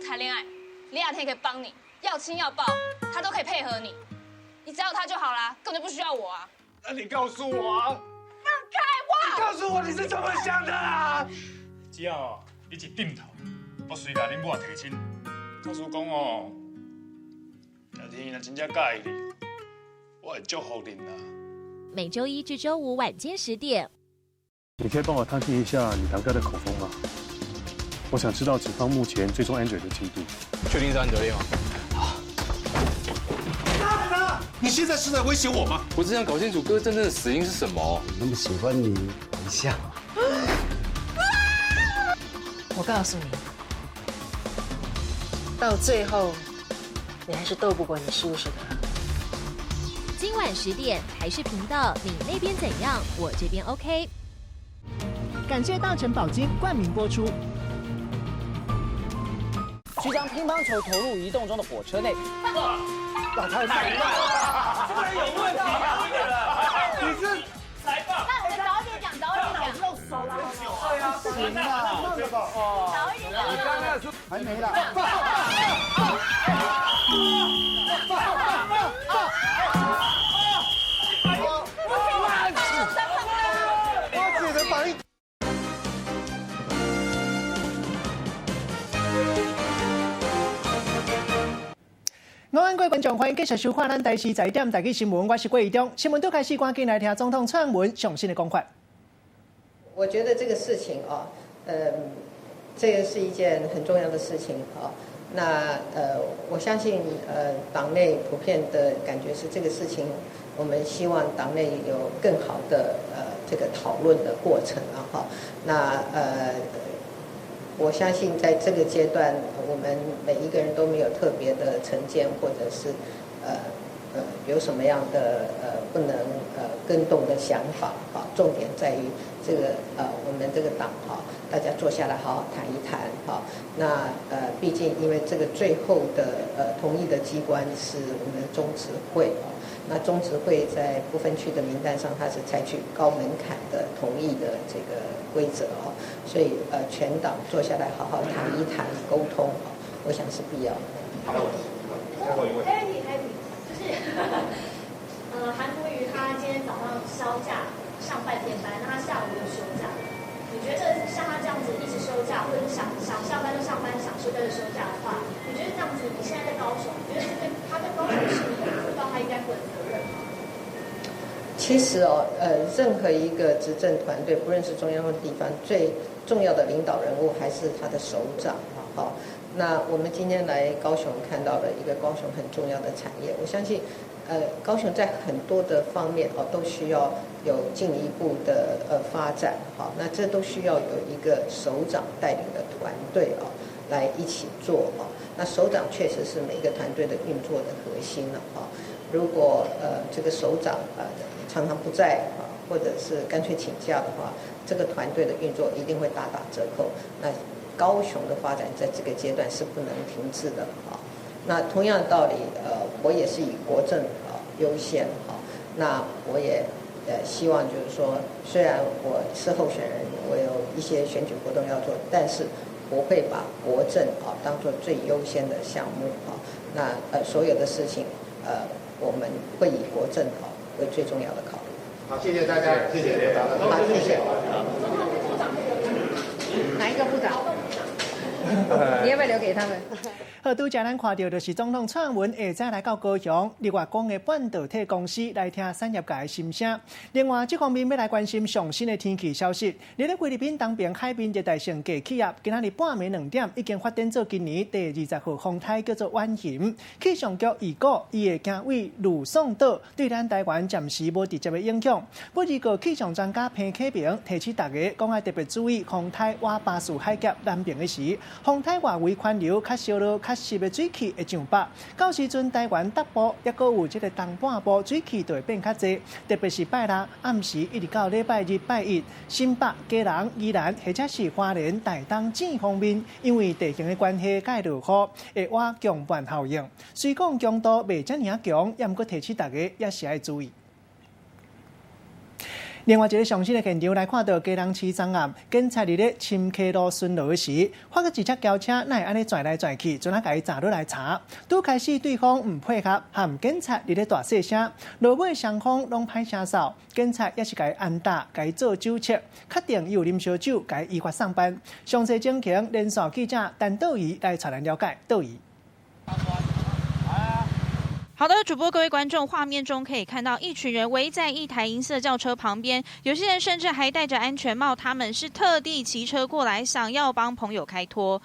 談戀愛，李亞天可以幫你，要親要抱，他都可以配合你，你只要他就好啦，根本就不需要我啊。那你告訴我啊！放開我！你告訴我你是怎麼想的啊？只要你一點頭，我隨共恁某提親。假使講哦，亞天若真正佮意你，我會祝福恁啦。每週一至週五晚間10點。你可以幫我探聽一下你堂哥的口風嗎？我想知道警方目前追蹤安哲的進度。確定是安德烈嗎？好。你現在是在威脅我嗎？我只想搞清楚哥真正的死因是什麼。那麼喜歡你，一下。我告訴你，到最後，你還是鬥不過你叔叔的。今晚10點，台視頻道，你那邊怎樣？我這邊 OK。感謝大成寶金冠名播出。需將乒乓球投入移動中的火車內。哇，太慢了，這個有問題啊！你是裁判。那我們早一點講，早一點講。用手來對啊，行啊，早一點講。你剛剛說還沒啦。我姐的反應。午安，各位觀眾，歡迎繼續收看咱台視十一點台語新聞，我是郭怡中。新聞拄開始，趕緊來聽總統蔡英文上新的講法。我覺得這個事情啊，這個是一件很重要的事情啊。那我相信黨內普遍的感覺是這個事情，我們希望黨內有更好的這個討論的過程啊。哈，那我相信在這個階段，我們每一個人都沒有特別的成見，或者是有什麼樣的不能更動的想法啊。重點在於這個我們這個黨哈，大家坐下來好好談一談哈。那畢竟因為這個最後的同意的機關是我們的中執會啊。那中執會在不分區的名單上，它是採取高門檻的同意的這個規則哦，所以全黨坐下來好好談一談，溝通，我想是必要的。好，Happy Happy，就是韓國瑜他今天早上銷假上半天班，那他下午又休假。你覺得像他這樣子一直休假，或者是想上班就上班，想休假就休假的話，你覺得這樣子，你現在在高雄，你覺得這對他對高雄市民有負到他應該負的責任嗎？其實哦，任何一個執政團隊，不論是中央或地方，最重要的領導人物還是他的首長。好，那我們今天來高雄看到了一個高雄很重要的產業，我相信，高雄在很多的方面哦，都需要有進一步的發展。好，那這都需要有一個首長帶領的團隊哦，來一起做哦。那首長確實是每一個團隊的運作的核心了哈。如果這個首長常常不在啊，或者是乾脆請假的話，這個團隊的運作一定會大打折扣。那高雄的發展在這個階段是不能停滯的啊。那同樣的道理，我也是以國政啊優先哈。那我也希望就是說，雖然我是候選人，我有一些選舉活動要做，但是我會把國政啊當作最優先的項目啊。那所有的事情我們會以國政啊為最重要的考慮。好，謝謝大家，謝謝。好，謝謝。哪一個部長？你要不要留給他們？好，拄才咱看著就是總統蔡英文下早來到高雄，日月光的半導體公司來聽產業界的心聲。另外，這方面欲來關心上新的天氣消息。佇咧菲律賓東邊海邊熱帶性低氣壓，今仔日半暝2點已經發展做今年第20號風颱，叫做婉雲。氣象局預估，伊會行位呂宋島，對咱台灣暫時無直接的影響。不過，氣象專家彭啟明提醒大家，講愛特別注意風颱倚巴士海峽南邊的時，風颱外圍環流較燒熱、較濕的水汽會上北，到時陣台灣北部抑閣有這個東半部水汽就會變較濟，特別是拜六暗時一直到禮拜日拜一，新北、基隆、宜蘭或者是花蓮、台東這方面，因為地形的關係，佮落雨會倚強伴效應。雖講強度袂遮爾仔強，猶毋過提醒大家也是愛注意。另外一个上新的现场來看到基隆市昨暗，警察佇咧深溪路巡邏時，發覺一隻轎車哪會按呢跩來跩去，陣仔共伊閘落來查。拄開始對方毋配合，含警察佇咧大細聲，落尾雙方攏歹聲掃，警察也是共伊按打，共伊做酒測，確定伊有啉燒酒，共伊依法送辦。詳細情形，連線記者陳道儀來帶咱了解。道儀。好的，主播各位觀眾，畫面中可以看到一群人圍在一台銀色轎車旁邊，有些人甚至還戴着安全帽，他們是特地騎車過來，想要幫朋友開脫。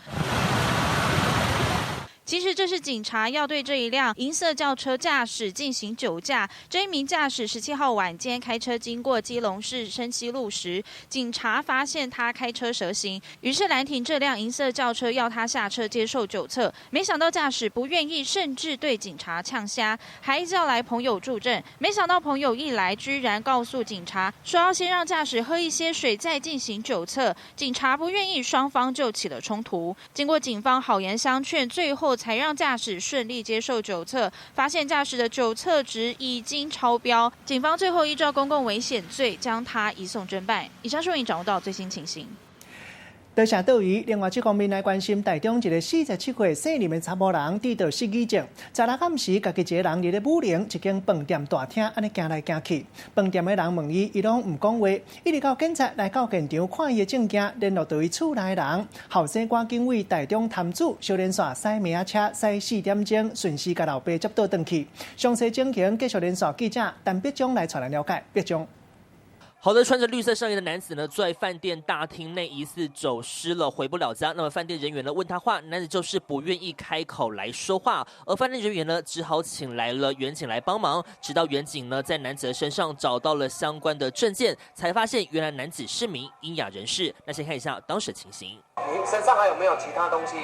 其實這是警察要對這一輛銀色轎車駕駛進行酒駕。這一名駕駛17號晚間開車經過基隆市深溪路時，警察發現他開車蛇行，於是攔停這輛銀色轎車，要他下車接受酒測。沒想到駕駛不願意，甚至對警察嗆聲，還叫來朋友助陣。沒想到朋友一來，居然告訴警察說要先讓駕駛喝一些水，再進行酒測。警察不願意，雙方就起了衝突。經過警方好言相勸，最後才讓駕駛順利接受酒測，發現駕駛的酒測值已經超標，警方最後依照公共危險罪將他移送偵辦。以上是為你掌握到最新情形。多謝道儀。另外，這方面來關心台中一个47歲姓林的查某人得著失語症，昨昏暗時，家己一个人佇咧武陵一間飯店大廳，按呢行來行去。飯店的人問伊，伊攏毋講話，一直到警察來到現場看伊的證件，聯絡著伊厝內人。後生趕緊為台中潭子小連線駛明仔車駛4點鐘，順時共老爸接倒轉去。詳細情形繼續連線記者陳必忠來帶咱了解。必忠。好的，穿着綠色上衣的男子呢，在飯店大廳內疑似走失了，回不了家。那麼飯店人員呢問他話，男子就是不願意開口來說話。而飯店人員呢，只好請來了員警來幫忙。直到員警呢在男子的身上找到了相關的證件，才發現原來男子是名瘖啞人士。那先看一下當時的情形。你身上還有沒有其他東西？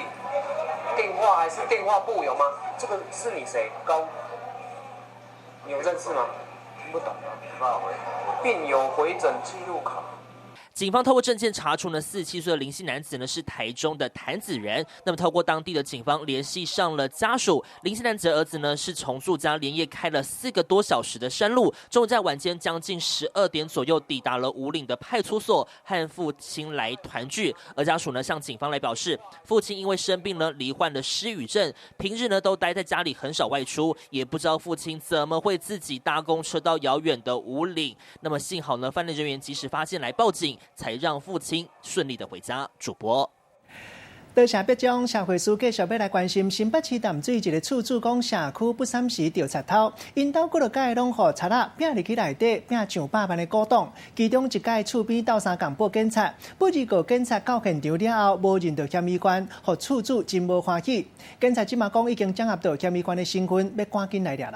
電話還是電話簿有嗎？這個是你誰？高？你有認識嗎？聽不懂啊，沒辦法回。病友回診記錄卡。警方透過證件查出呢，47歲的林姓男子呢是台中的潭子人。那麼透過當地的警方聯繫上了家屬，林姓男子的兒子呢是從住家連夜開了4個多小時的山路，終於在晚間將近12點左右抵達了武嶺的派出所，和父親來團聚。而家屬呢向警方來表示，父親因為生病呢罹患了失語症，平日呢都待在家裡，很少外出，也不知道父親怎麼會自己搭公車到遙遠的武嶺。那麼幸好呢，飯店人員及時發現來報警，才讓父親順利的回家。主播，多謝畢章社會司繼續欲來關心新北市淡水一个厝主講社區不三時著賊偷，𪜶兜幾落蓋攏予賊仔拚入去內底，拚上百萬的古董。其中一蓋厝邊鬥相共報警察，不過警察到現場了後，無認著嫌疑犯，予厝主真無歡喜。警察這馬講已經掌握著嫌疑犯的身份，欲趕緊來掠人。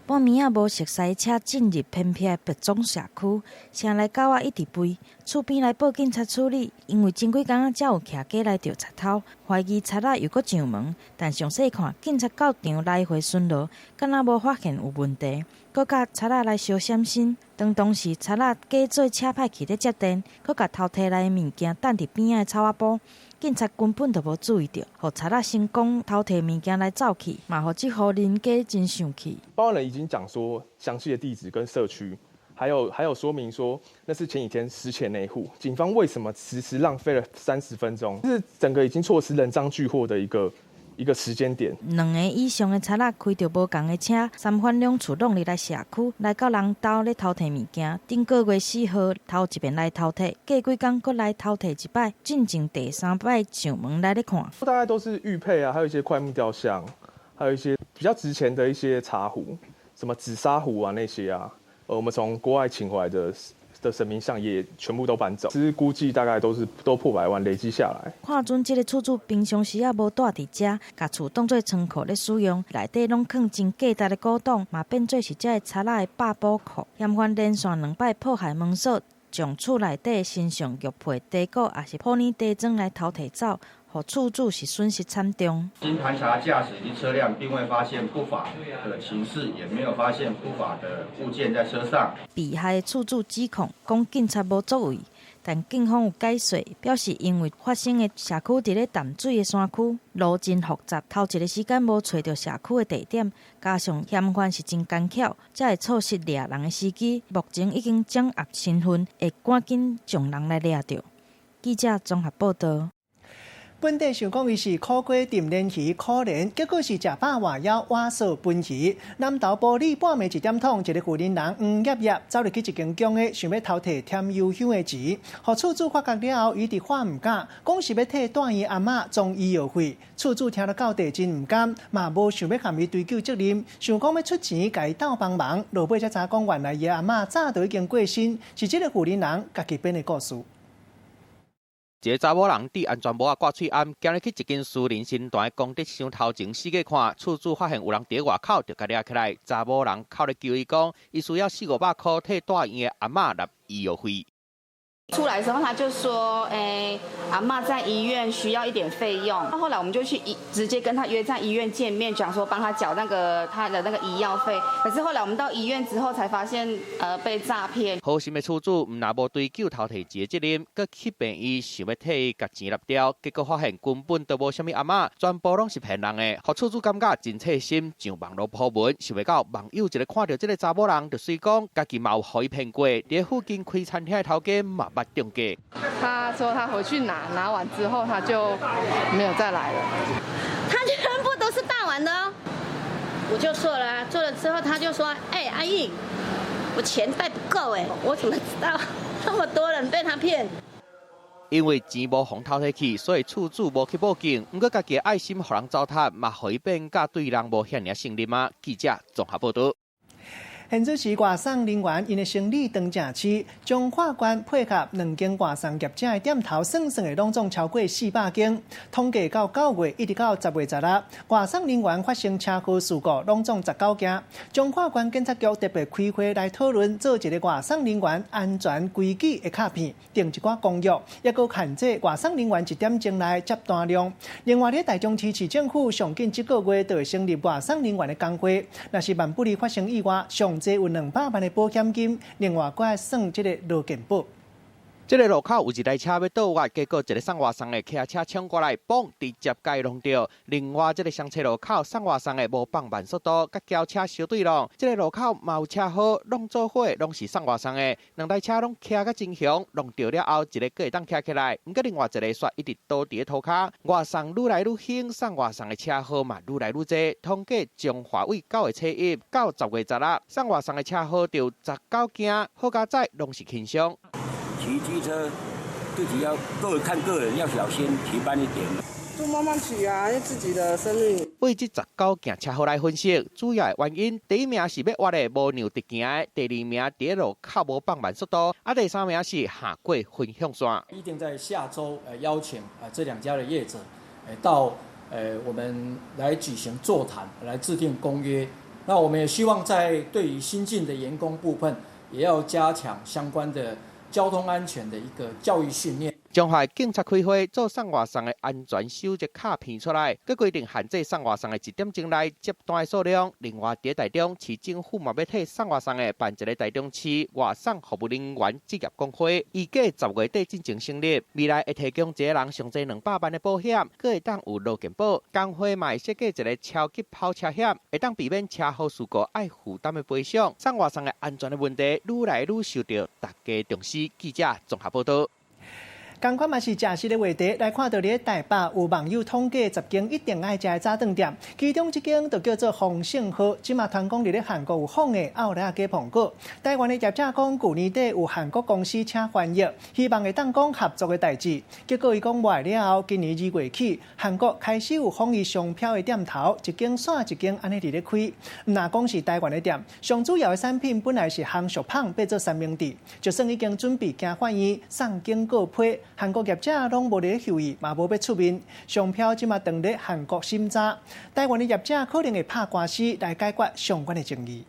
半暝仔無熟似車進入偏僻的白種社區，城內狗仔一直吠，厝邊來報警察處理。因為前幾工才有騎機來著賊偷，懷疑賊仔又閣上門，但詳細看，警察到場來回巡邏，敢若無發現有問題，閣共賊仔來相閃身。當當時賊仔假做車歹去咧接電，閣共偷提來的物件擲佇邊仔的草仔埔，警察根本就無注意著，予賊仔成功偷提物件來走去，嘛予這戶人家真生氣。報案人已經講說詳細的地址跟社區，還有說明說那是前幾天失竊那戶。警方為什麼遲遲浪費了30分鐘？是整個已經錯失人贓俱獲的一個時間點。兩个以上的賊仔開著無仝的車，三番兩次挵入來社區，來到人兜咧偷提物件。頂個月4號頭一遍來偷提，過幾工閣來偷提一擺，進前第三擺上門來咧看。大概都是玉佩啊，還有一些檜木雕像，還有一些比較值錢的一些茶壺，什麼紫砂壺啊那些啊。我們從國外請回來的神明像也全部都搬走，其實估計大概都是都破百萬累積下來。看準這个厝主平常時也無蹛佇遮，共厝當做倉庫咧使用，內底攏囥真價值的古董，嘛變做是這个賊仔的百寶庫。嫌犯連續兩擺破壞門鎖，將厝內底神像玉佩、茶果，抑是普洱茶磚來偷提走，予厝主是損失慘重。經盤查駕駛及車輛，並未發現不法的情事，也沒有發現不法的物件在車上。被害的厝主指控，講警察無作為，但警方有解說，表示因為發生的社區佇咧淡水的山區，路真複雜，頭一个時間無揣著社區的地點，加上嫌犯是真奸巧，才會錯失掠人的時機。目前已經掌握身份，會趕緊將人來掠著。記者綜合報道。本地想講伊是苦瓜炖鯪魚可憐，結果是食飽活枵，挖趖分魚。南投埔里半暝一點通，一个婦人人黃曄曄走入去一間宮的，想欲偷提添油香的錢，予厝主發覺了後，伊一直喊毋敢，講是欲替蹛院阿嬤裝醫藥費。厝主聽了到底真毋甘，嘛無想欲共伊追究責任，想講欲出錢共伊鬥幫忙。落尾才知講，原來伊阿嬤早就已經過身，是這个婦人人家己編的故事。一个查某人戴安全帽仔掛喙罨，行入去一間私人神壇的功德箱頭前四界看，厝主發現有人佇外口，就共掠起來。查某人哭咧求伊講，伊需要四五百箍替蹛院的阿嬤納醫藥費。出來的時候，他就說：欸，阿嬤在醫院需要一點費用。那後來我們就去醫，直接跟他約在醫院見面，講說幫他繳那個他的那個醫藥費。可是後來我們到醫院之後，才發現，被詐騙。好心的厝主毋但無追究偷提錢的責任，閣去病院想欲替伊共錢納掉，結果發現根本都無啥物阿嬤，全部攏是騙人的。予厝主感覺真切心，上網路 po 文，想袂到網友一个看著這个查某人，就隨講家己嘛有予伊騙過，佇附近開餐廳的頭家嘛捌中計。他說他回去拿，拿完之後他就沒有再來了。他全部都是大碗的哦，我就做了，做了之後他就說：欸，阿姨，我錢帶不夠哎，我怎麼知道那麼多人被他騙？因為錢無予偷提去，所以厝主無去報警。毋過家己的愛心予人糟蹋，嘛予伊變甲對人無遐爾信任啊。記者綜合報導。現此時外送人員𪜶的生理當正市，彰化縣配合兩間外送業者的店頭，算算的攏總超過400間。統計到9月一直到10月16，外送人員發生車禍事故，攏總19件。彰化縣警察局特別開會來討論，做一个外送人員安全規矩的卡片，訂一寡公約，抑閣限制外送人員一點鐘內接單量。另外，佇台中市市政府上緊這个月就會成立外送人員的工會，若是萬不利發生意外，上濟有200萬的保險金，另外閣愛算這个勞健保。這个路口有一台車欲倒彎，結果一个送外送的騎車衝過來，嘣，直接共伊撞著。另外，這个雙車路口送外送的無放慢速度，佮轎車相對撞。這个路口嘛有車禍，攏做伙攏是送外送的，兩台車攏騎甲真兇，撞著了後，一个閣會當徛起來，毋過另外一个煞一直倒佇咧塗跤。外送愈來愈興，送外送的車禍嘛愈來愈濟。統計彰化為9月初一到10月16，送外送的車禍就19件，好佳哉攏是輕傷。騎機車自己要個看個人要小心，騎慢一點。就慢慢騎啊，因為自己的生命。對這19件車禍來分析，主要的原因，第一名是欲彎的無讓直行的，第二名佇路口無放慢速度，啊，第三名是下過分向線。一定在下週邀請這兩家的業者到我們來舉行座談，來制定公約。那我們也希望在對於新進的員工部分，也要加強相關的交通安全的一個教育訓練。彰化警察開會做送外送的安全守則卡片出來，閣規定限制送外送的1點鐘內接單的數量。另外，佇台中市政府嘛欲替送外送的辦一个台中市外送服務人員職業工會，預計10月底進前成立。未來會提供一个人上濟200萬的保險，閣會當有勞健保。工會嘛會設計一个超級跑車險，會當避免車禍事故愛負擔的賠償。送外送的安全的問題，愈來愈受著大家重視。記者綜合報導。仝款嘛是食食的話題，來看到佇咧台北有網友統計10間一定愛食的早頓店，其中一間就叫做豐盛號，這馬傳講佇咧韓國有仿的奧萊仔雞蘋果。台灣的業者講，舊年底有韓國公司請翻譯，希望會當講合作的代誌。結果伊講無了後，今年2月起，韓國開始有仿伊商標的店頭，一間紲一間按呢佇咧開。毋若講是台灣的店，上主要的產品本來是烘熟麭變做三明治，就算已經準備行法院送警告批。韓國業者攏無咧猶豫，嘛無欲出面，商標這馬當咧韓國審查。台灣的業者可能會拍官司來解決相關的爭議。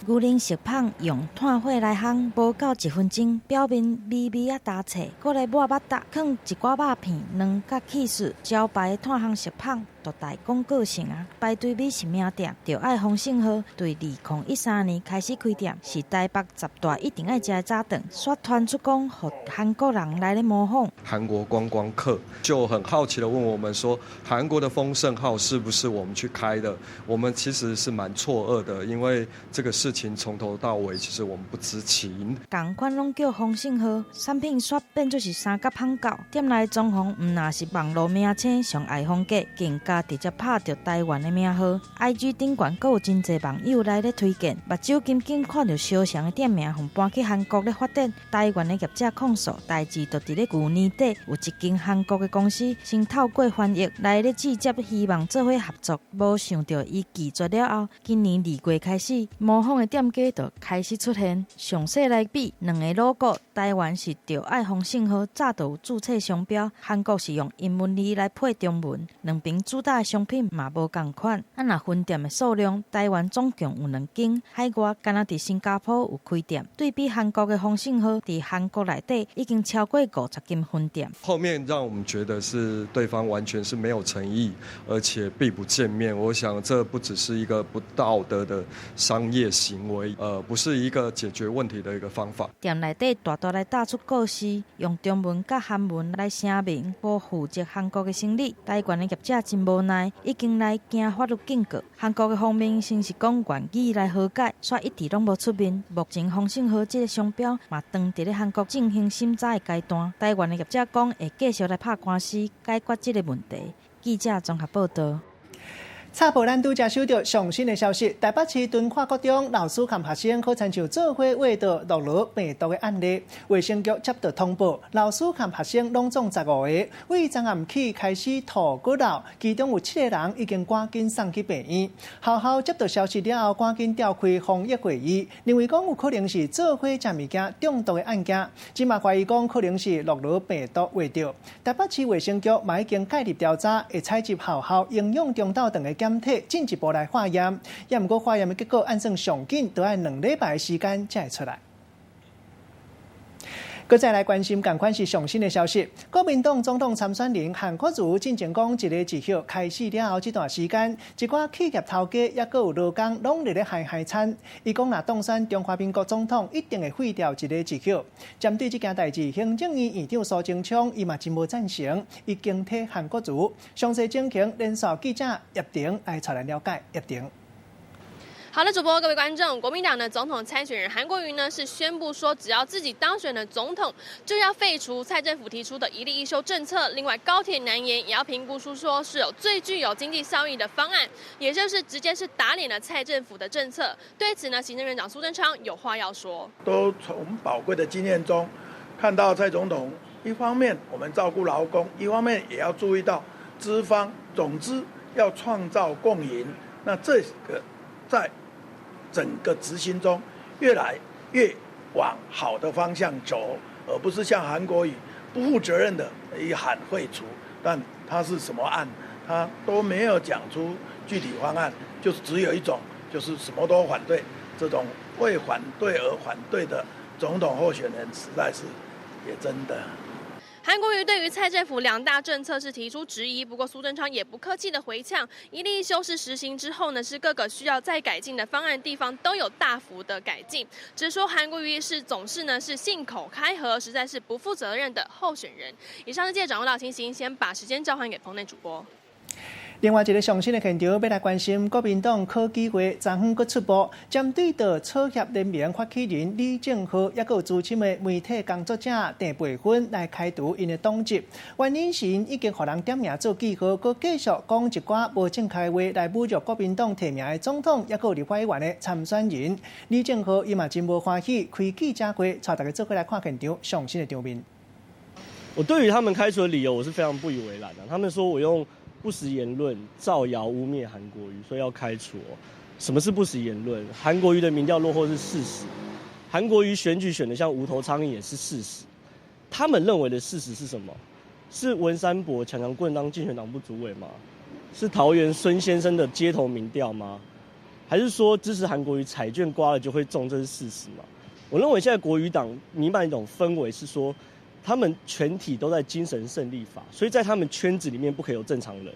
牛奶食麭用炭火來烘，無夠1分鐘，表面微微仔焦脆，閣來抹肉搭，囥一寡肉片、卵佮起司，招牌的炭烘食麭。獨大廣告城啊，排隊美食名店著愛豐盛號，對2013年開始開店，是台北十大一定愛食的早頓。煞傳出講，予韓國人來咧模仿。韓國觀光客就很好奇的問我們說，韓國的豐盛號是不是我們去開的？我們其實是蠻錯愕的，因為這個事情從頭到尾其實我們不知情。仝款攏叫豐盛號，產品煞變做是三角芳狗。店內裝潢毋若是網路明星上愛風格，更加直接拍著台灣的名號。IG 頂懸閣有真濟網友來咧推薦，目睭金金看著相像的店名，予搬去韓國咧發展。台灣的業者控訴，代誌就佇咧舊年底，有一間韓國的公司先透過翻譯來咧直接希望做伙合作，無想著伊拒絕了後，今年2月開始，模仿的店家就開始出現。詳細來比兩个 logo，台灣是著愛豐盛號早就有註冊商標，韓國是用英文字來配中文，兩邊主打的商品嘛無仝款。啊，若分店的數量，台灣總共有2間，海外敢若佇新加坡有開店。對比韓國的豐盛號，佇韓國內底已經超過50間分店。後面讓我們覺得是對方完全是沒有誠意，而且避不見面。我想這不只是一個不道德的商業行為，不是一個解決問題的一個方法。店內底大大來打出告示，用中文佮韓文來聲明，無負責韓國的生理。台灣的業者真無奈，已經來驚法律警告。韓國的方面先是講願意來和解，煞一直攏無出面。目前豐盛號這个商標嘛，當佇咧韓國進行審查的階段。台灣的業者講會繼續來拍官司解決這个問題。記者綜合報道。插播咱拄才收到上新的消息，台北市敦化國中老師佮學生好親像做伙餵著諾羅病毒的案例，衛生局接到通報，老師佮學生攏總15個，為昨暗起開始吐骨流，其中有7個人已經趕緊送去病院。學校接到消息了後，趕緊召開防疫會議，認為講有可能是做伙食物件中毒的案件，這嘛懷疑講可能是諾羅病毒餵著。台北市衛生局嘛已經介入調查，會採集學校營養中晝頓的檢體進一步來化驗，也毋過化驗的結果按算上緊都愛2禮拜的時間才會出來。閣再來關心仝款是上新的消息，國民黨總統參選人韓國瑜進前講一个一號開始了後，這段時間一寡企業頭家抑閣有勞工攏佇咧害害慘。伊講若當選中華民國總統，一定會廢掉一个一號。針對這件代誌，行政院院長蘇貞昌伊嘛真無贊成，伊警惕韓國瑜。詳細情形連線記者葉婷來帶咱了解。葉婷。好的，主播，各位觀眾，國民黨的總統參選人韓國瑜呢是宣布說，只要自己當選了總統，就要廢除蔡政府提出的一例一休政策。另外，高鐵南延也要評估出說是有最具有經濟效益的方案，也就是直接是打臉了蔡政府的政策。對此呢，行政院長蘇貞昌有話要說。都從寶貴的經驗中看到，蔡總統一方面我們照顧勞工，一方面也要注意到資方，總之要創造共贏。那這個在整個執行中，越來越往好的方向走，而不是像韓國瑜不負責任的一喊廢除，但他是什麼案，他都沒有講出具體方案，就只有一種，就是什麼都反對。這種為反對而反對的總統候選人，實在是也真的。韓國瑜對於蔡政府兩大政策是提出質疑，不過蘇貞昌也不客氣的回嗆，一例一休是實行之後呢，是各個需要再改進的方案地方都有大幅的改進，只說韓國瑜是總是呢是信口開河，實在是不負責任的候選人。以上是記者掌握到情形，先把時間交還給棚內主播。另外一个上新的現場，欲來關心國民黨考紀會昨昏閣出報，針對著草協聯盟發起人李正皓，抑閣有資深的媒體工作者鄭培芬來開除𪜶的黨籍。原因是𪜶已經予人點名做記號，閣繼續講一寡無正確的話來侮辱國民黨提名的總統，抑閣有立法委員的參選人。李正皓伊嘛真無歡喜，開記者會，帶大家做伙來看現場上新的場面。我對於他們開除的理由，我是非常不以為然的。他們說我用不實言論造謠污衊韓國瑜，所以要開除。什麼是不實言論？韓國瑜的民調落後是事實，韓國瑜選舉選得像無頭蒼蠅也是事實。他們認為的事實是什麼？是文山伯強強棍當競選黨部主委嗎？是桃園孫先生的街頭民調嗎？還是說支持韓國瑜彩券刮了就會中，這是事實嗎？我認為現在國瑜黨彌漫一種氛圍，是說他們全體都在精神勝利法，所以在他們圈子裡面不可以有正常人。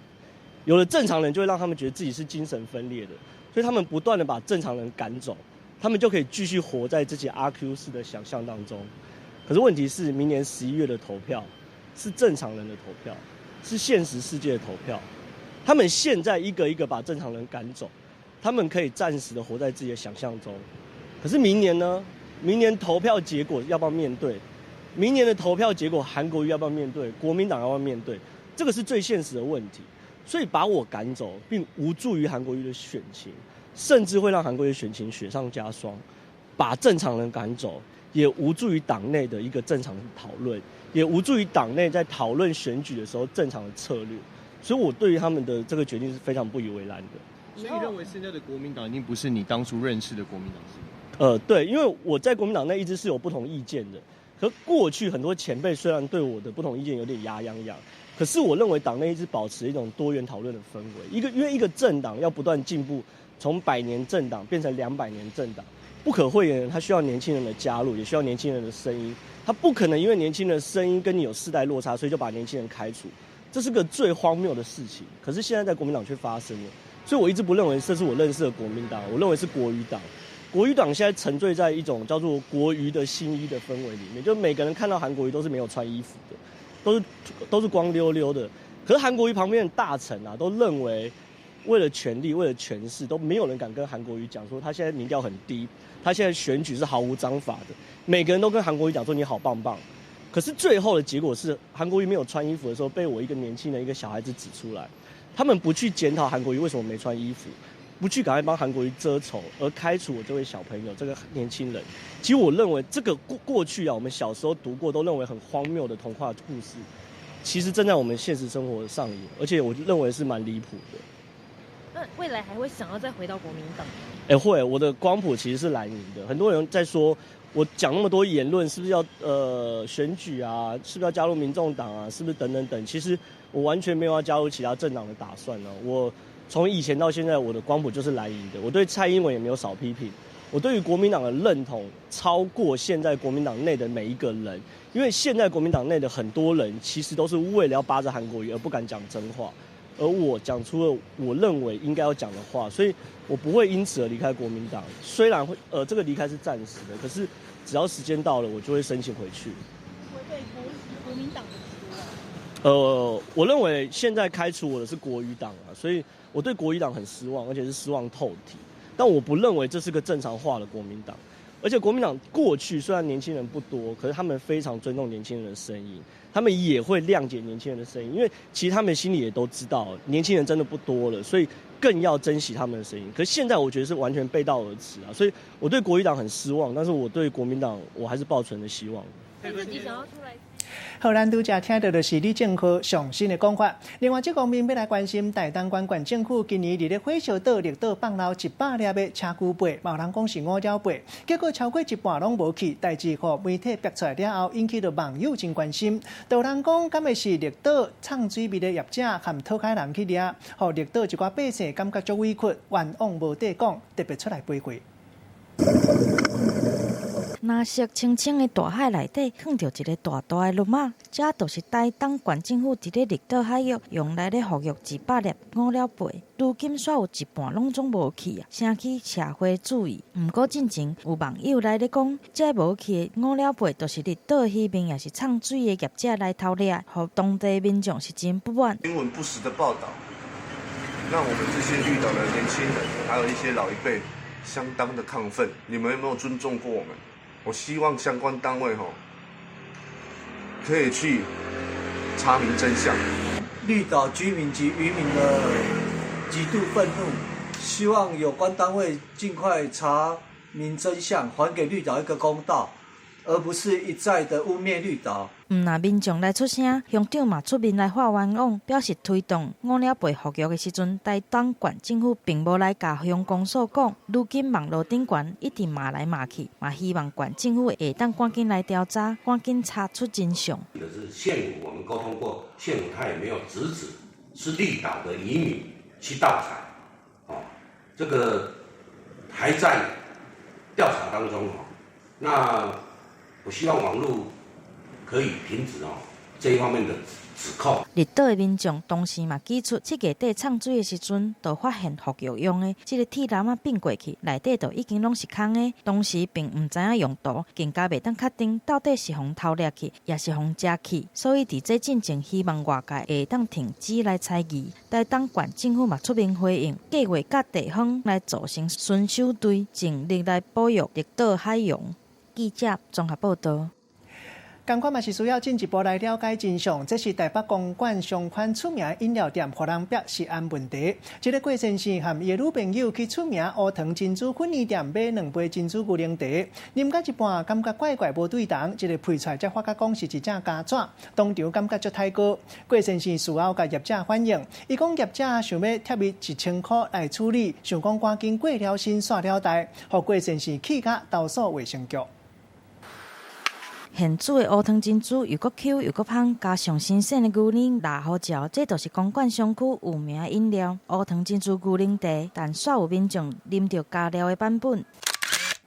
有了正常人，就會讓他們覺得自己是精神分裂的，所以他們不斷的把正常人趕走，他們就可以繼續活在自己阿 Q 式的想象當中。可是問題是，明年11月的投票是正常人的投票，是現實世界的投票。他們現在一個一個把正常人趕走，他們可以暫時的活在自己的想象中。可是明年呢？明年投票結果要不要面對？明年的投票結果，韓國瑜要不要面對？國民黨要不要面對？這個是最現實的問題。所以把我趕走，並無助於韓國瑜的選情，甚至會讓韓國瑜選情雪上加霜。把正常人趕走，也無助於黨內的一個正常討論，也無助於黨內在討論選舉的時候正常的策略。所以我對於他們的這個決定是非常不以為然的。所以你認為現在的國民黨已經不是你當初認識的國民黨是嗎？對，因為我在國民黨內一直是有不同意見的。可過去很多前輩雖然對我的不同意見有點牙癢癢，可是我認為黨內一直保持一種多元討論的氛圍。因為一個政黨要不斷進步，從百年政黨變成200年政黨，不可諱言，他需要年輕人的加入，也需要年輕人的聲音。他不可能因為年輕人的聲音跟你有世代落差，所以就把年輕人開除，這是個最荒謬的事情。可是現在在國民黨卻發生了，所以我一直不認為這是我認識的國民黨，我認為是國瑜黨。國瑜黨現在沉醉在一種叫做國瑜的新衣的氛圍裡面，就每個人看到韓國瑜都是沒有穿衣服的，都是光溜溜的。可是韓國瑜旁邊的大臣啊，都認為為了權力、為了權勢，都沒有人敢跟韓國瑜講說他現在民調很低，他現在選舉是毫無章法的。每個人都跟韓國瑜講說你好棒棒，可是最後的結果是韓國瑜沒有穿衣服的時候，被我一個年輕人、一個小孩子指出來，他們不去檢討韓國瑜為什麼沒穿衣服。不去趕快幫韓國瑜遮醜，而開除我這位小朋友，這個年輕人。其實我認為這個過去啊，我們小時候讀過都認為很荒謬的童話故事，其實正在我們現實生活上演，而且我認為是蠻離譜的。那未來還會想要再回到國民黨嗎？欸，會，我的光譜其實是藍營的。很多人在說我講那麼多言論，是不是要選舉啊？是不是要加入民眾黨啊？是不是等等等？其實我完全沒有要加入其他政黨的打算呢。我從以前到現在，我的光譜就是藍營的。我對蔡英文也沒有少批評。我對於國民黨的認同超過現在國民黨內的每一個人，因為現在國民黨內的很多人其實都是為了要扒着韓國瑜而不敢講真話，而我講出了我認為應該要講的話，所以我不會因此而離開國民黨。雖然會，這個離開是暫時的，可是只要時間到了，我就會申請回去。會對國民黨的我認為現在開除我的是國瑜黨啊，所以我對國瑜黨很失望，而且是失望透頂。但我不認為這是個正常化的國民黨，而且國民黨過去雖然年輕人不多，可是他們非常尊重年輕人的聲音，他們也會諒解年輕人的聲音，因為其實他們心裡也都知道，年輕人真的不多了，所以更要珍惜他們的聲音。可是現在我覺得是完全背道而馳啊，所以我對國瑜黨很失望，但是我對國民黨我還是抱存着希望。自己想要出來。好，咱拄才聽到的是李正皓上新的講法。另外，這方面欲來關心台東縣縣政府今年佇咧火燒島綠島放流100粒的車龜貝，嘛有人講是五爪貝，結果超過一半攏無去，代誌予媒體爆出來了後，引起著網友真關心。有人講，敢會是綠島藏水味的業者含討開人去掠，予綠島一寡百姓感覺足委屈，冤枉無地講，特別出來賠悔。藍色清清的大海內底，囥著一个大大的甕仔，這就是台東縣政府佇咧綠島海域用來咧復育100粒五爪貝，如今煞有一半攏總無去啊，掀起社會注意。毋過進前有網友來咧講，這無去的五爪貝，就是綠島漁民抑是藏水的業者來偷掠，予當地民眾是真不滿。新聞不實的報道，讓我們這些綠島的年輕人，還有一些老一輩，相當的亢奮。你們有沒有尊重過我們？我希望相關單位吼可以去查明真相。綠島居民及漁民的極度憤怒，希望有關單位盡快查明真相，還給綠島一個公道，而不是一再的污衊綠島。毋但民眾來出聲，鄉長嘛出面來發冤枉，表示推動五爪貝復育的時陣，台東縣政府並無來共鄉公所講。如今網路頂懸一直罵來罵去，嘛希望縣政府會當趕緊來調查，趕緊查出真相。可是縣府我們溝通過，縣府他也沒有直指是綠島的漁民去盜採，哦，這個還在調查當中哦。那我希望網路可以停止哦這一方面的指控。綠島的民眾當時嘛指出，7月底沖水的時陣，就發現復育用的這个鐵籃仔變過去，內底就已經攏是空的。當時並毋知影用途，更加袂當確定到底是予偷掠去，抑是予食去。所以佇這進前，希望外界會當停止來猜疑。台東縣政府嘛出面回應，計劃佮地方來組成巡守隊，盡力來保育綠島海洋。記者綜合報導。仝款嘛是需要進一步來了解真相。這是台北公館上款出名飲料店，予人逼食安問題。這个郭先生和伊的女朋友去出名烏糖珍珠粉圓店買兩杯珍珠牛奶茶，啉到一半感覺怪怪無對頭，這个配出來才發覺講是一隻膠紙，當場感覺足太過。郭先生事後共業者反映，伊講業者想欲貼伊1000箍來處理，想講趕緊過了身煞了代，予郭先生氣甲投訴衛生局。現煮的烏糖珍珠又閣 Q 又閣芳，加上新鮮的牛奶拉予嚼，這就是公館商區有名的飲料烏糖珍珠牛奶茶。但煞有民眾啉著加料的版本，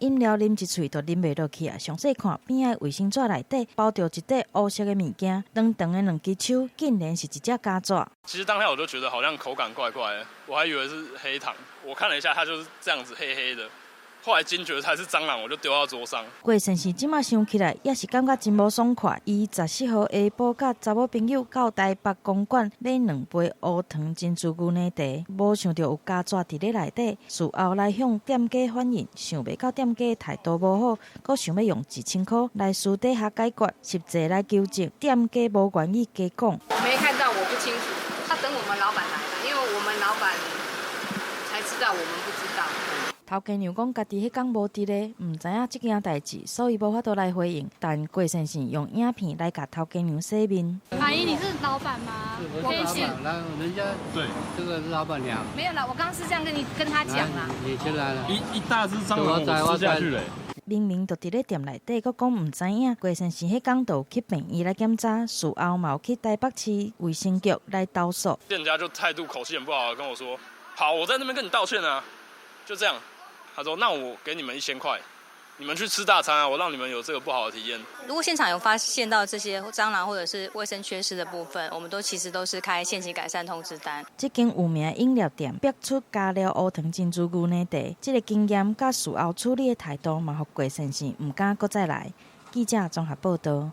飲料啉一喙就啉袂落去啊！詳細看邊仔衛生紙內底包著一塊烏色的物件，長長的兩支手，竟然是一隻膠紙。其實當下我就覺得好像口感怪怪的，我還以為是黑糖。我看了一下，它就是這樣子黑黑的。後來驚覺它是蟑螂，我就丟到桌上。郭先生這馬想起來，也是感覺真無爽快。伊14號下晡佮查某朋友到台北公館買兩杯烏糖珍珠牛奶茶，無想著有膠紙佇咧內底。事後來向店家反映，想袂到店家態度無好，閣想欲用1000箍來私底下解決，實際來求證，店家無願意加講。我沒看到，我不清楚。他等我們老闆來了，因為我們老闆才知道，我們不知道。頭家娘講，家己彼工無佇咧，毋知影這件代誌，所以無法度來回應。但郭先生用影片來共頭家娘洗面。阿姨，你是老闆嗎？我是老闆，來，人家對，這個是老闆娘。沒有啦，我剛剛是這樣跟你跟他講啦。你進來了，一大隻蟑螂我吃下去嘞。明明就佇咧店內底，閣講毋知影。郭先生彼工就有去病院來檢查，事後嘛有去台北市衛生局來投訴。店家就態度口氣很不好，跟我說：好，我在那邊跟你道歉啊，就這樣。他說：那我給你們1000塊，你們去吃大餐啊，我讓你們有這個不好的體驗。如果現場有發現到這些蟑螂或者是衛生缺失的部分，我們都其實都是開限期改善通知單。這間有名飲料店逼出加料烏糖珍珠牛奶茶，這个經驗佮事後處理的態度，嘛予郭先生毋敢閣再來。記者綜合報導。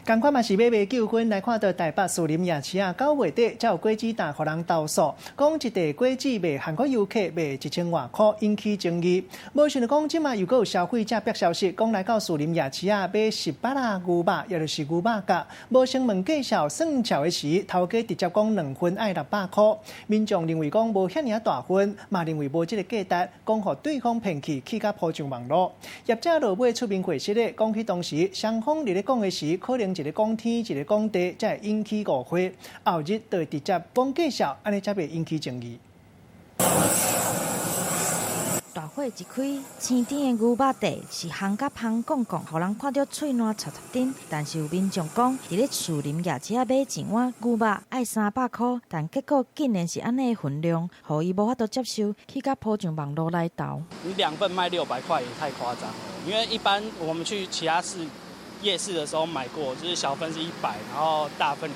仝款嘛是欲賣糾紛，來看到台北士林夜市啊，9月底才有果子擔予人投訴，講一袋果子賣韓國遊客賣1000外箍，引起爭議。無想著講，這馬又閣有消費者爆消息，講來到士林夜市啊買十八仔牛肉，也就是牛肉角，無先問價數算數的時，頭家直接講兩份愛600箍。民眾認為講無遐爾仔大份，嘛認為無這个價值，講予對方騙去，氣甲鋪上網路。業者落尾出面解釋咧，講彼當時雙方佇咧講的時，可能一个講天，一个講地，才會引起誤會。後日就會直接講價數，按呢才袂引起爭議。大火一開，青甜的牛肉塊是烘甲芳摃摃，予人看著喙瀾插插甜。但是有民眾講，佇咧士林夜市仔買一碗牛肉愛300箍，但結果竟然是按呢的份量，予伊無法度接受，氣甲鋪上網路來投。你兩份賣600塊也太誇張了，因為一般我們去其他市夜市的時候買過，就是小份是100，然後大份200，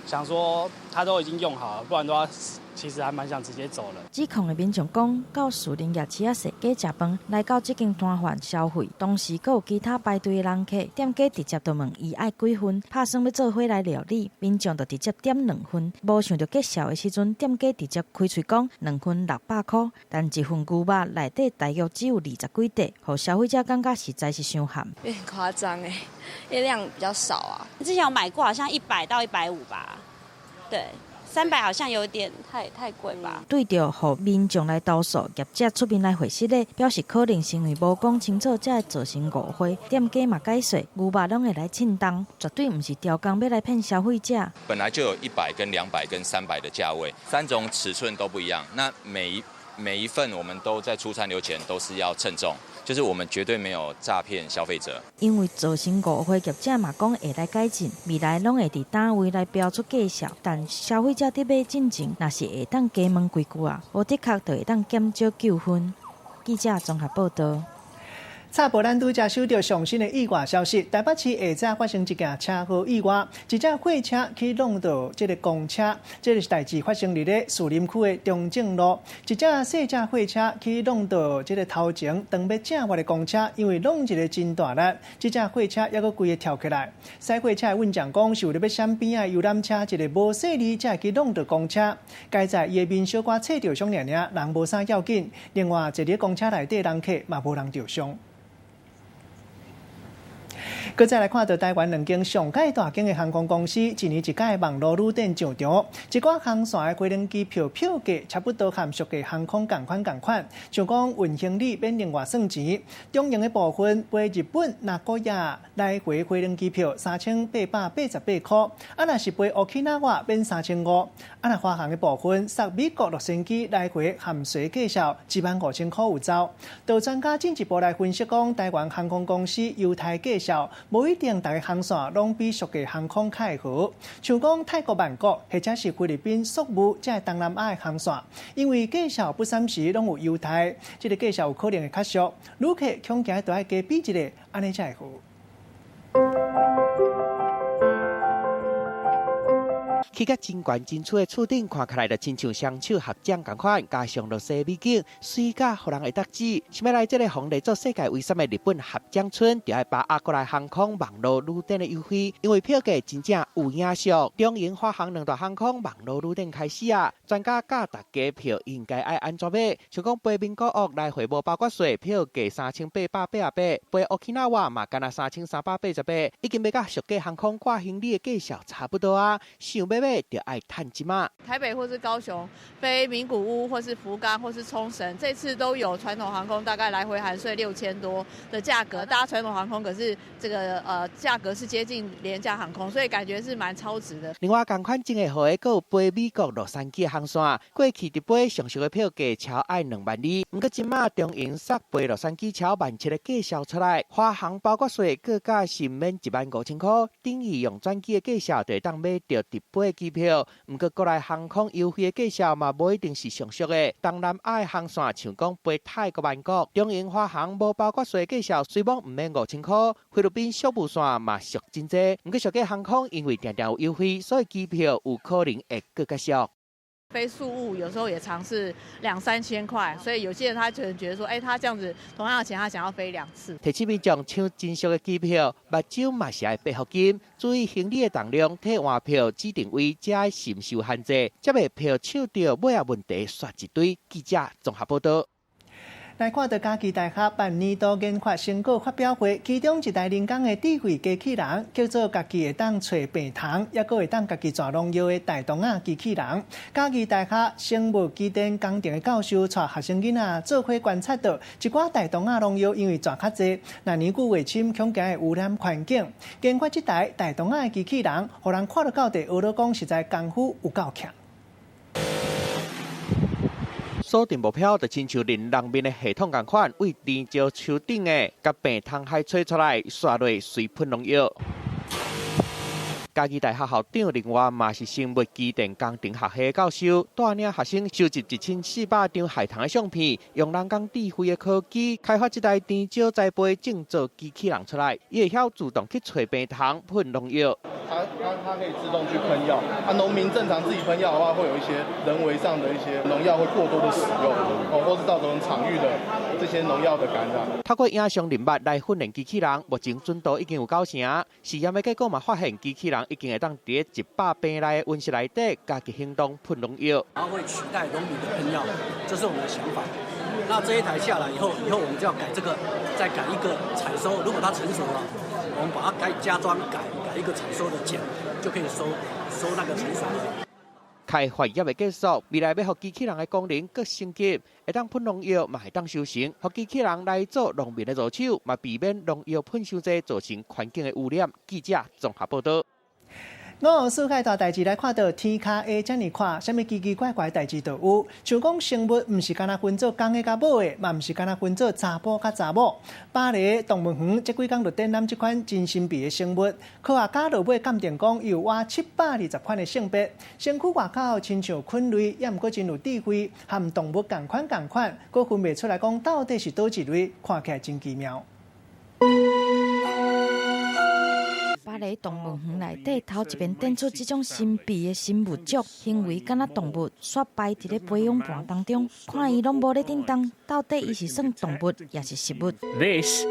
想說他都已經用好了，不然的話其實還蠻想直接走了。指控的民眾講，到士林夜市仔踅街食飯，來到這間攤販消費，當時閣有其他排隊的人客，店家直接就問伊愛幾份，拍算欲做伙來料理，民眾就直接點兩份，無想著結數的時陣，店家直接開喙講兩份600箍，但一份牛肉內底大約只有20幾塊，予消費者感覺實在是傷譀。有點誇張欸，因為量比較少啊。之前有買過，好像100到150吧，對。300好像有點太貴吧。對著予民眾來投訴，業者出面來回釋咧，表示可能是因為無講清楚，才會造成誤會。店家嘛解釋，牛肉攏會來稱重，絕對毋是刁工欲來騙消費者。本來就有100跟200跟300的價位，三種尺寸都不一樣。那每一份我們都在出餐流前都是要稱重，就是我們絕對沒有詐騙消費者。因為造成誤會，業者嘛講會來改進，未來攏會佇單位來標出價數。但消費者佇買進前，若是會當加問幾句仔，無的確就會當減少糾紛。記者綜合報導。插播咱拄才收著上新的意外消息，台北市下早發生一件車禍意外，一隻貨車去挵著這个公車，這个代誌發生佇咧士林區的中正路，一隻細隻貨車去挵著這个頭前當欲正彎的公車，因為挵一个真大力，這隻貨車猶閣規个跳起來。駛貨車的運將講是為著欲閃邊仔的遊覽車，一个無細膩才會去挵著公車。佳哉伊的面小可擦著傷爾爾，人無啥要緊。另外，坐佇公車內底人客嘛無人著傷。閣再來看著台灣兩間上蓋大間的航空公司，一年一屆網路旅展上場，一寡航線的飛行機票票價差不多和俗價航空仝款仝款，像講運行李免另外算錢，中營的部分飛日本名古屋來回飛行機票3888箍，啊若是飛沖繩免3500，啊若華航的部分送美國洛杉磯來回含稅價數15000箍有走。有專家進一步來分析講，台灣航空公司優待價數。無一定逐个航線攏比俗價航空較會好，像講泰國曼谷或者是菲律賓宿務這个東南亞的航線，因為價數不三時攏有優待，這个價數有可能會較俗，旅客恐驚都愛加比一下，按呢才會好。起甲真懸真厝的厝頂，看起來就親像雙手合掌仝款，加上綠色美景，媠甲予人會得志。想欲來這个予列做世界遺產的日本合掌村，就愛把握國內航空網路旅展的優惠，因為票價真正有影俗。中營、華航兩大航空網路旅展開始啊，專家教大家票應該愛按怎買？像講飛名古屋來回無包括稅，票價3888，飛沖繩嘛干焦3388，已經欲佮俗價航空掛行李的價數差不多啊。想欲買就愛趁這馬。台北或是高雄飛名古屋或是福岡或是沖繩，這次都有傳統航空大概來回含稅6000多的價格，搭傳統航空可是這個價格是接近廉價航空，所以感覺是蠻超值的。另外，仝款真會好的，閣有飛美國洛杉磯的航線，過去直飛上俗的票價超愛2萬2，毋過這馬中營殺飛洛杉磯超1.7萬的價數出來，華航包括稅閣價是免1萬5千箍，等於用轉機的價數就會當買著直飛機票。毋過國內航空優惠的價數嘛，無一定是上俗的。東南亞的航線，像講飛泰國曼谷，中營華航無包括稅價數，雖罔毋免5千箍。菲律賓宿務線嘛俗真濟，毋過俗價航空因為定定有優惠，所以機票有可能會閣較俗。飛宿務有時候也常是兩三千塊，所以有些人他可能覺得說，欸，他這樣子同樣的錢，他想要飛兩次。提醒民眾搶真俗的機票，目睭嘛是愛閉予緊，注意行李的重量、替換票、指定位，才愛深受限制，才袂票搶著尾仔問題煞一堆。記者綜合報導。來看著嘉義大學辦年度研發成果發表會，其中一台人工的智慧機器人，叫做家己會當揣病蟲，猶閣會當家己跩農藥的大動仔機器人。嘉義大學生物機電工程的教授帶學生囡仔做伙觀察著，一寡大動仔農藥因為跩較濟，若年久月深，恐驚會污染環境。研發這台大動仔的機器人，予人看著到底，學咧講實在功夫有夠強。鎖定目標就親像人人面的系統仝款，為甜椒樹頂的，共病蟲害揣出來，刷落隨噴農藥。嘉義大學校長，另外嘛是生物機電工程學系教授，帶領學生收集1400張害蟲的相片，用人工智慧的科技開發這台甜椒栽培種植機器人出來，伊會曉自動去揣病蟲、噴農藥。它可以自動去噴藥，啊，農民正常自己噴藥的話，會有一些人為上的一些農藥會過多的使用，哦，或是造成場域的這些農藥的感染。透過影像認捌來訓練機器人，目前準度已經有九成。試驗的結果嘛，發現機器人已經會當佇100平內的溫室內底，家己行動噴農藥。然後會取代農民的噴藥，這是我們的想法。那這一台下來以後，以後我們就要改這個，再改一個採收。如果它成熟了，我們把它改加裝改改一個採收的剪，就可以收收那個成熟的。開發猶未結束，未來欲予機器人的功能閣升級，會當噴農藥，嘛會當收成，予機器人來做農民的助手，嘛避免農藥噴傷濟，造成環境的污染。記者綜合報導。五湖四海大代誌來看著天跤下遮爾闊，啥物奇奇怪怪代誌都有。像講生物，毋是干焦分做公的佮母的，嘛毋是干焦分做查埔佮查某。巴黎動物園這幾工就展覽這款真神秘的生物，科學家落尾鑑定講，有倚720款的性別，身軀外口親像菌類，猶毋過真有智慧，和動物仝款仝款，閣分袂出來講到底是佗一類，看起來真奇妙。巴黎動物園內底頭一遍展出這種神秘的生物種，行為敢若動物，煞排佇咧培養盤當中，看伊攏無咧振動，到底伊是算動物，抑是食物？ This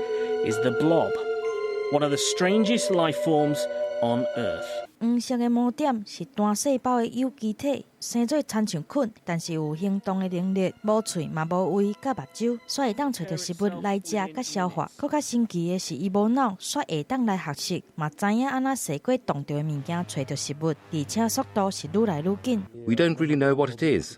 is the blob, one of the strangest life forms on Earth. 黃色的污點是單細胞的有機體，生做親像菌，但是有行動的能力，無喙嘛無胃佮目睭，煞會當揣著食物來食佮消化。閣較神奇的是，伊無腦，煞會當來學習，嘛知影按怎踅過擋著的物件揣著食物，而且速度是愈來愈緊。 We don't really know what it is.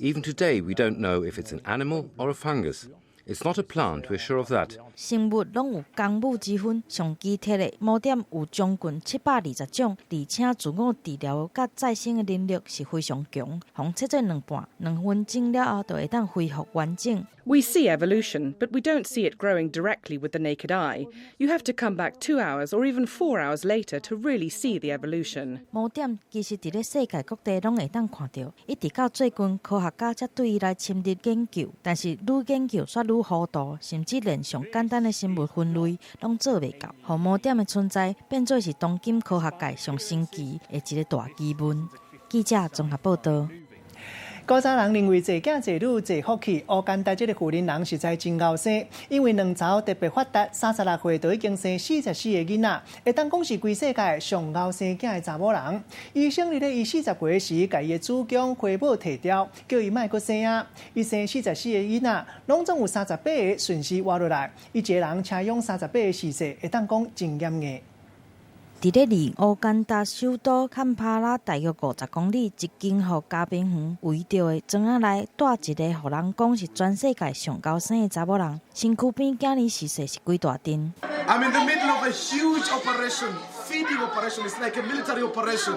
Even today, we don't know if it's an animal or a fungus. It's not a plant, we're sure of that. 生物攏有公母之分，上奇特的污點有將近720種，而且自我治療佮再生的能力是非常強。予切做兩半，2分鐘了後就會當恢復完整。 We see evolution, but we don't see it growing directly with the naked eye. You have to come back 2 hours or even 4 hours later to really see the evolution. 污點其實佇咧世界各地攏會當看著，一直到最近科學家才對伊來深入研究。但是愈研究煞愈糊塗，甚至連上簡單的生物分類攏做袂到，予污點的存在變做是當今科學界上神奇的一個大疑問。記者綜合報道。古早人認為濟囝濟女濟福氣，烏干達這个婦人人實在真𠢕生，因為卵巢特別發達，36歲就已經生44個囡仔，會當講是規世界上𠢕生囝的查某人。醫生佇咧伊40歲時，共伊的子宮回母提掉，叫伊莫閣生啊。伊生44個囡仔，攏總有38個順勢活落來。伊一個人車養38個嗣世，會當講真嚴硬。佇咧離烏干達首都坎帕拉大約50公里，一間予加平園圍著的莊仔內，蹛一个予人講是全世界上𠢕生的查某人，身軀邊囝兒逝世是幾大陣。 I'm in the middle of a huge operation, feeding operation. It's like a military operation.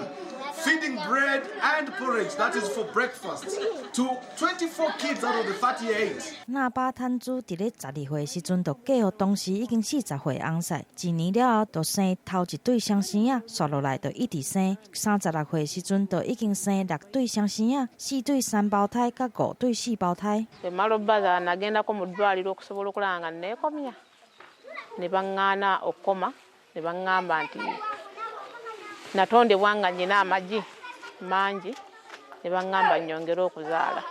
Feeding bread and porridge, that is for breakfast, to 24 kids out of the 38. 納巴坦珠佇咧12歲時陣就嫁予當時已經40歲翁婿，一年了後就生頭一對雙生仔，紲落來就一直生。36歲時陣就已經生六對雙生仔，四對三胞胎，佮五對四胞胎。 Bwe mmala obbazaala nagendako mu ddwaliro okusobola okulaba nga neekomya ne baŋŋaana okukoma ne baŋŋamba nti natondebwa nga nnina amagi mangi ne baŋŋamba nnyongere okuzaala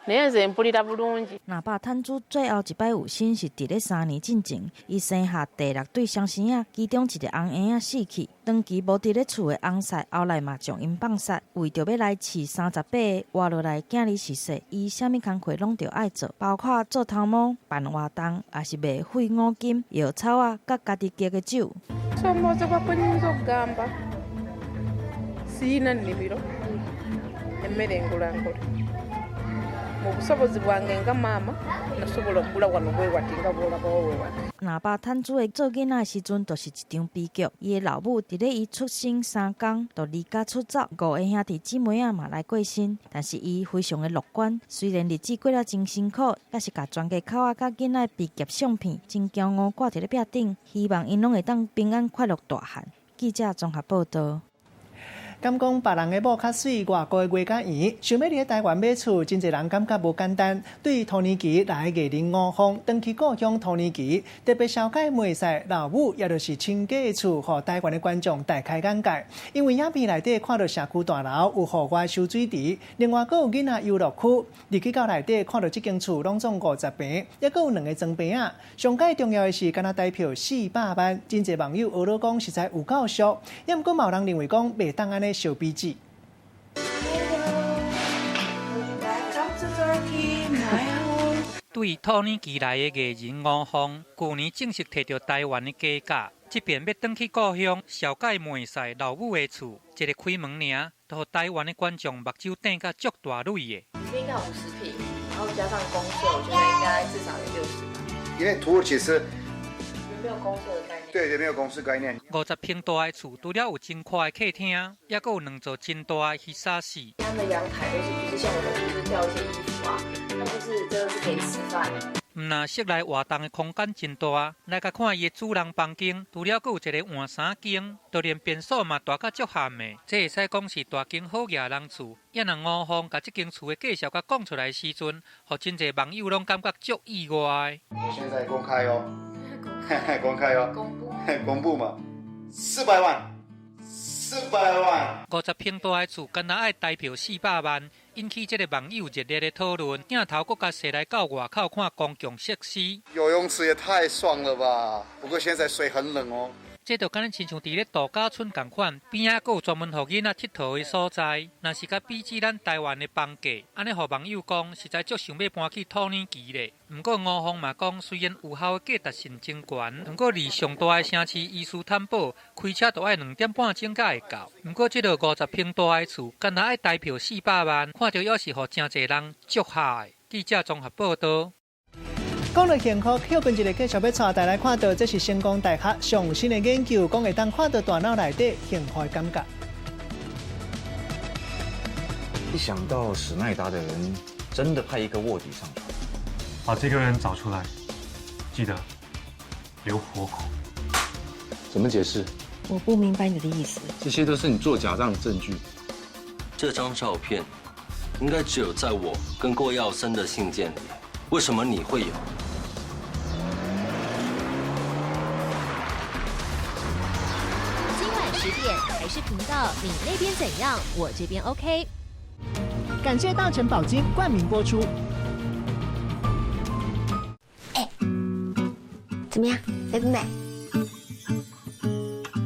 naye nze mpulira bulungi. 納巴坦珠最後一擺有身是佇咧3年進前，伊生下第六對雙生仔，其中一个翁嬰仔死去，長期無佇咧厝的翁婿後來嘛將𪜶放殺，為著欲來飼38個活落來囝兒逝世，伊啥物工課攏著愛做，包括做頭毛、辦活動，抑是賣廢五金、藥草仔，佮家己加的酒。 Okusomoozebwa kwe nnyinza okugamba siyina nnimiro emmere engula nkole mu busobozi bwange nga maama nasobola okugula wano bwe wati nga bw'olabawo bwe wati. 納巴坦珠的做囡仔的時陣，就是一場悲劇。伊的老母佇咧伊出生3工就離家出走，五个兄弟姊妹仔嘛來過身。但是伊非常的樂觀，雖然日子過得真辛苦，抑是共全家口仔佮囡仔畢業相片，真驕傲掛佇咧壁頂，希望𪜶攏會當平安快樂大漢。記者綜合報道。敢講別人的某較媠，外國的月較圓。想欲佇台灣買厝，真濟人感覺無簡單。對土耳其來的藝人吳鳳，轉去故鄉土耳其，特別紹介賣曬老母，也就是親家的厝，予台灣的觀眾大開眼界。因為影片內底看到社區大樓有戶外游水池，另外閣有囡仔遊樂區。入去到內底看著這間厝攏總50坪，抑閣有兩个裝棚仔。上蓋重要的是，敢若台票400萬，真濟網友呵咾講實在有夠俗。抑毋過嘛有人認為講袂當按呢相比子。 Welcome to Turkey, my home. 對土耳其來的藝人吳鳳，舊年正式提著台灣的家價，這遍欲轉去故鄉，紹介賣曬老母的厝，一个開門爾，就予台灣的觀眾目睭瞪甲足大蕊的。應該50坪，然後加上公設，我覺得應該至少有60。因為土耳其是沒有公設的概念。對對，沒有公設概念。50坪大的厝，除了有真闊的客廳，抑閣有兩座真大的彼薩室。他們的陽台都是不是像我們就是吊一些衣服啊，他們就是真的是可以吃飯。毋但室內活動的空間真大，來共看伊的主人房間，除了閣有一个換衫間，就連便所嘛大甲足譀的。這會使講是大間好額人厝。抑若吳鳳共這間厝的介紹共講出來的時陣，予真濟網友攏感覺足意外。我現在公開哦。公開。公開哦，公布，公布嘛，四百萬，四百萬。50坪大的厝，干焦愛台票400萬，引起這个網友熱烈的討論。鏡頭閣共踅來到外口看公共設施，游泳池也太爽了吧！不過現在水很冷哦。這就敢若親像佇咧度假村仝款，邊仔閣有專門予囡仔𨑨迌的所在。若是共比起咱台灣的房價，按呢予網友講，實在足想欲搬去土耳其咧。毋過吳鳳嘛講，雖然有效的價值性真懸，毋過離上大的城市伊斯坦堡開車都愛2點半鐘才會到。毋過這个50坪大的厝，干焦愛台票400萬，看著猶是予誠濟人足嚇的。記者綜合報導。講到幸福，歇睏一下繼續欲帶大家來看到，這是成功大學上新的研究，講會當看到大腦內底幸福的感覺。一想到史奈達的人真的派一個臥底上船，把這個人找出來，記得留活口。怎麼解釋？我不明白你的意思。這些都是你做假賬的證據。這張照片應該只有在我跟郭耀森的信件裡。為什麼你會有？今晚10點台視頻道，你那邊怎樣？我這邊 OK。感謝大成寶金冠名播出。哎，怎麼樣，美不美？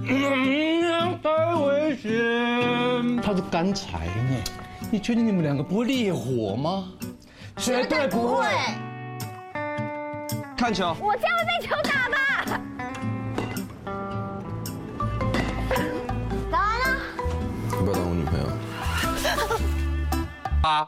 嗯，太危險！它是乾柴呢，你確定你們兩個不會烈火嗎？絕對不會。看球。我這樣會被球打吧？早安啊！要不要當我女朋友？八。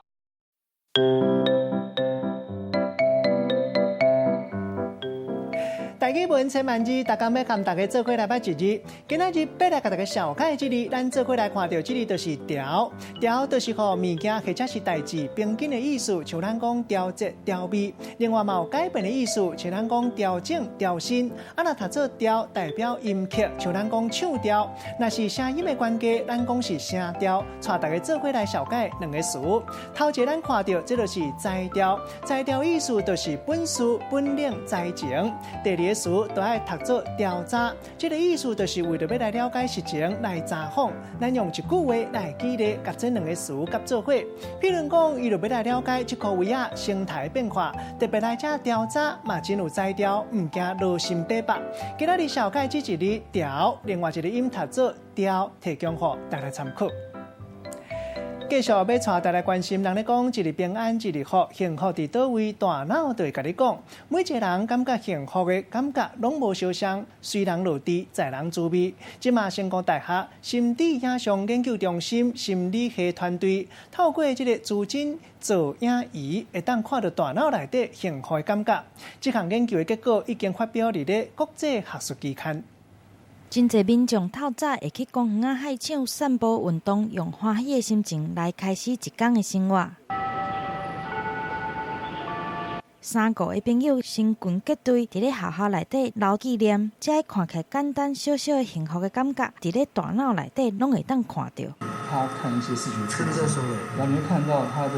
台語文千萬字，逐工欲共大家做伙來捌一字。今仔日欲來共大家紹介這字，咱做伙來看著這字就是調，調就是予物件或者是代誌平均的意思，像咱講調節、調味。另外嘛有改變的意思，像咱講調整、調薪。啊，若讀做調，代表音曲，像咱講唱調。若是聲音的關係，咱講是聲調。帶大家做伙來紹介兩个詞。頭一个咱看著，這就是才調，才調意思就是本事、本領、才情。第二個詞都愛讀做調查，這个意思就是為著欲來了解實情來查訪。咱用一句話來舉例，共這兩个詞合做伙。譬如講，伊就欲來了解這箍位仔生態變化，特別來遮調查嘛真有才調，毋驚落心白目。今仔日紹介這一字調，另外一个音讀做調，提供予大家參考。繼續欲帶大家關心，人咧講一日平安，一日福，幸福佇佗位？大腦就會共你講，每一个人感覺幸福的感覺攏無相仝，隨人落地，在人滋味。這馬成功大學心智影像研究中心心理系團隊，透過這个資金造影儀，會當看著大腦內底幸福的感覺。這項研究的結果已經發表佇咧國際學術期刊。真濟民眾透早會去公園仔海場散步運動，用歡喜的心情來開始一工的生活。三五个朋友成群結隊，佇咧學校內底留紀念，這看起來簡單小小的幸福的感覺，佇咧大腦內底攏會當看著。他看一些視覺資料，然後你會看到他的，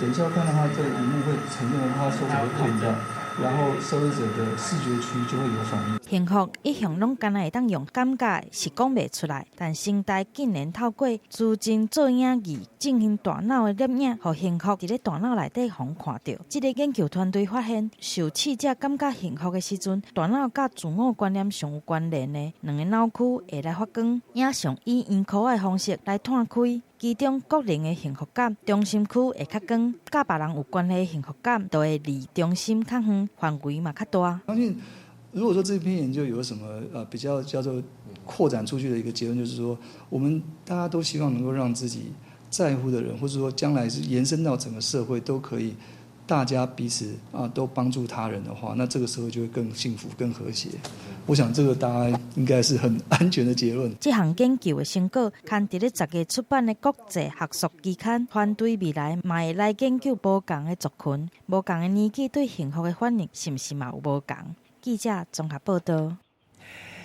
等一下看到他這個螢幕會呈現的，他手指會看到。然後受試者的視覺區就會有反應。幸福一向攏干焦會當用感覺是講袂出來，但成大竟然透過資真造影儀進行大腦的攝影，予幸福佇咧大腦內底予人看著。這个研究團隊發現，受試者感覺幸福的時陣，大腦佮自我觀念上有關聯的兩个腦區會來發光，影像以圓箍仔的方式來湠開。其中個人的幸福感中心區會較光，佮別人有關係的幸福感就會離中心較遠，範圍嘛較大。相信如果說這篇研究有什麼比較叫做擴展出去的一個結論，就是說，我們大家都希望能夠讓自己在乎的人，或者說將來是延伸到整個社會都可以，大家彼此啊都幫助他人的話，那這個社會就會更幸福、更和諧。我想這個大家應該是很安全的結論。這項研究的成果刊佇咧10月出版的國際學術期刊，團隊未來嘛會來研究無仝的族群、無仝的年紀對幸福的反應是毋是嘛有無仝？記者綜合報導。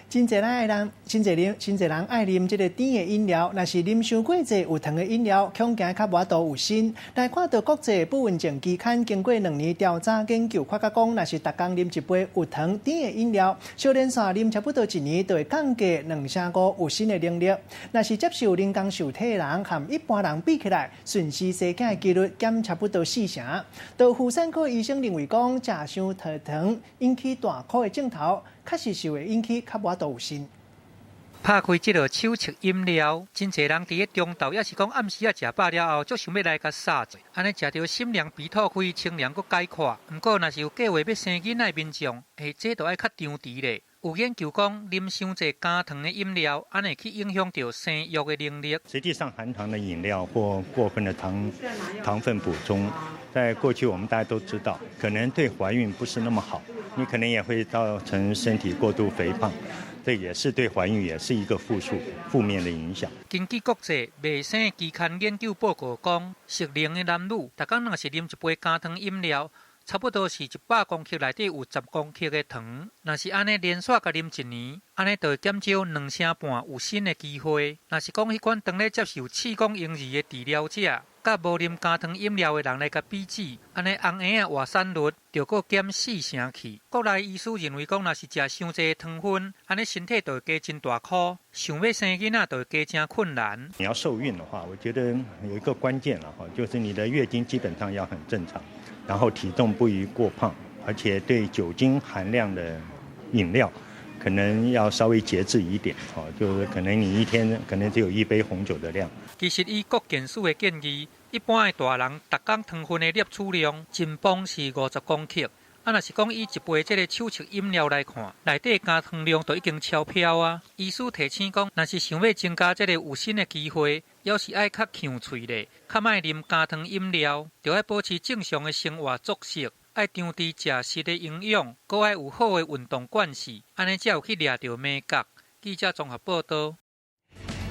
真濟人愛人，真濟人，真濟人愛啉這个甜的飲料。若是啉傷過濟有糖的飲料，恐驚較無法度有身。來看著國際不孕症期刊經過2年調查研究，發覺講，若是逐工啉一杯有糖甜的飲料，小連續啉差不多一年，就會降低2成5有身的能力。若是接受人工受體的人，和一般人比起來，順時生囝的幾率減差不多4成。著婦產科醫生認為講，食傷濟糖引起大箍的症頭，確實是會引起較無法度有身。拍開這个手沖飲料，真濟人佇咧中晝，抑是講暗時仔食飽了後，足想欲來共捎者，按呢食著心涼鼻吐開，清涼閣解渴。毋過，若是有計劃欲生囡仔的民眾，欸，這就愛較張弛咧。有研究講，啉傷濟加糖的飲料，按呢會去影響著生育的能力。實際上，含糖的飲料或過分的糖分補充，在過去我們大家都知道，可能對懷孕不是那麼好，你可能也會造成身體過度肥胖，這也是對懷孕也是一個負面的影響。根據國際衛生期刊研究報告講，適齡的男女，逐工若是啉一杯加糖飲料，差不多是100公克內底有10公克的糖。若是按呢連續共啉一年，按呢就會減少2成半有身的機會。若是講彼款當咧接受試管嬰兒的治療者，佮無啉加糖飲料的人來共比較，按呢紅嬰仔活產率就閣減4成去。國內醫師認為講，若是食傷濟糖分，按呢身體就會加真大箍，想欲生囡仔就會加誠困難。你要受孕的話，我覺得有一個關鍵啦，就是你的月經基本上要很正常。然後體重不宜過胖，而且對酒精含量的飲料可能要稍微節制一點，就是可能你一天可能只有一杯紅酒的量。其實以國健署的建議，一般的大人逐工糖分的攝取量，一磅是50公克。啊，若是講以一杯這个手沖飲料來看，內底加糖量就已經超標啊。醫師提醒講，若是想欲增加這个有身的機會，猶是愛較強喙咧，較莫啉加糖飲料，著愛保持正常的生活作息，愛張弛食食的營養，閣愛有好的運動慣勢，按呢才有去掠著眉角。記者綜合報道。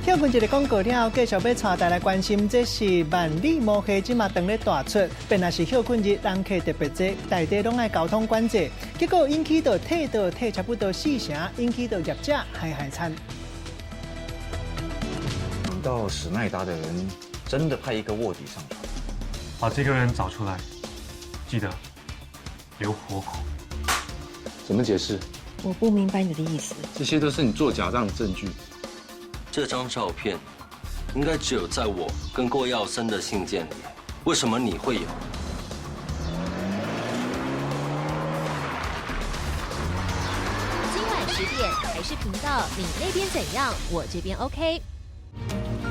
歇睏一个廣告了後，繼續欲帶大家來關心，這是萬里無蝦這馬當咧大出，變若是歇睏日人客特別濟，大家攏愛交通管制，結果引起著退倒退差不多4成，引起著業者害害慘。難道史奈達的人真的派一個臥底上船？把這個人找出來，記得留活口。怎麼解釋？我不明白你的意思。這些都是你做假賬的證據。這張照片應該只有在我跟郭耀森的信件裡，為什麼你會有？今晚10點台視頻道，你那邊怎樣？我這邊 OK。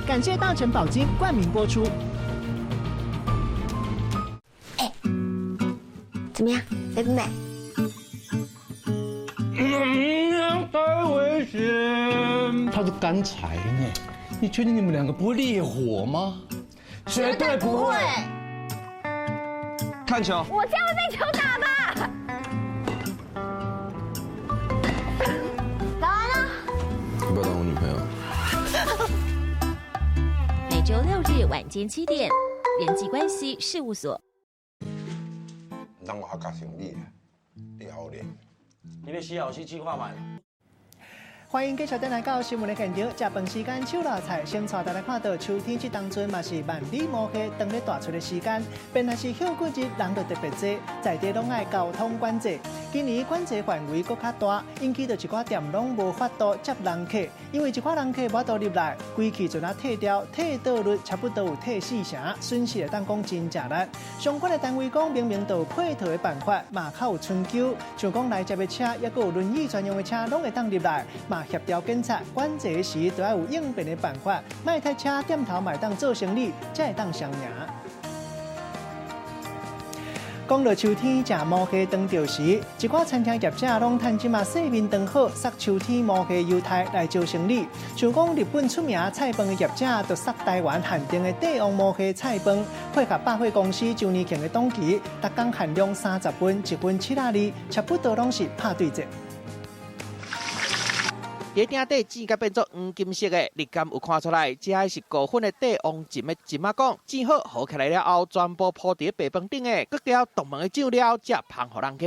感謝大成寶金冠名播出。哎，怎麼樣，美不美？嗯，太危險！它是乾柴呢，你確定你們兩個不會烈火嗎？絕對不會。看球。我這樣會被球打吧？早安啊！要不要當我女朋友？每週六日晚間7點，人際關係事務所。讓我較生理，你好咧。你的洗好洗計劃買。歡迎繼續轉來到新聞的現場。食飯時間，手老菜，先帶大家看著秋天這當陣嘛是萬里無蝦當咧大出的時間，便若是歇睏日人就特別濟，在地攏愛交通管制。今年管制範圍閣較大，引起著一寡店攏無法度接人客，因為一寡人客無法度入來，規氣就若退掉，退倒率差不多有退4成，損失會當講真正力。相關的單位講，明明就有配套的辦法，嘛較有春秋，像講來接的車，抑閣有輪椅專用的車，攏會當入來。嘛協調警察管制時，都愛有應變的辦法，莫塞車店頭嘛會當做生理，才會當雙贏。講到秋天食毛蝦當著時，一寡餐廳業者攏趁這馬世面當好，殺秋天毛蝦優待來招生理。像講日本出名菜飯的業者，就殺台灣限定的帝王毛蝦菜飯，配合百貨公司周年慶的檔期，逐工限量30份，一份72，差不多攏是拍對折。佇鼎底煎甲變做黃金色的，你敢有看出來？這是高粉的帝王浸的浸仔講，煎好和起來了後，全部鋪佇白飯頂的，閣調獨門的醬料，才芳予人客。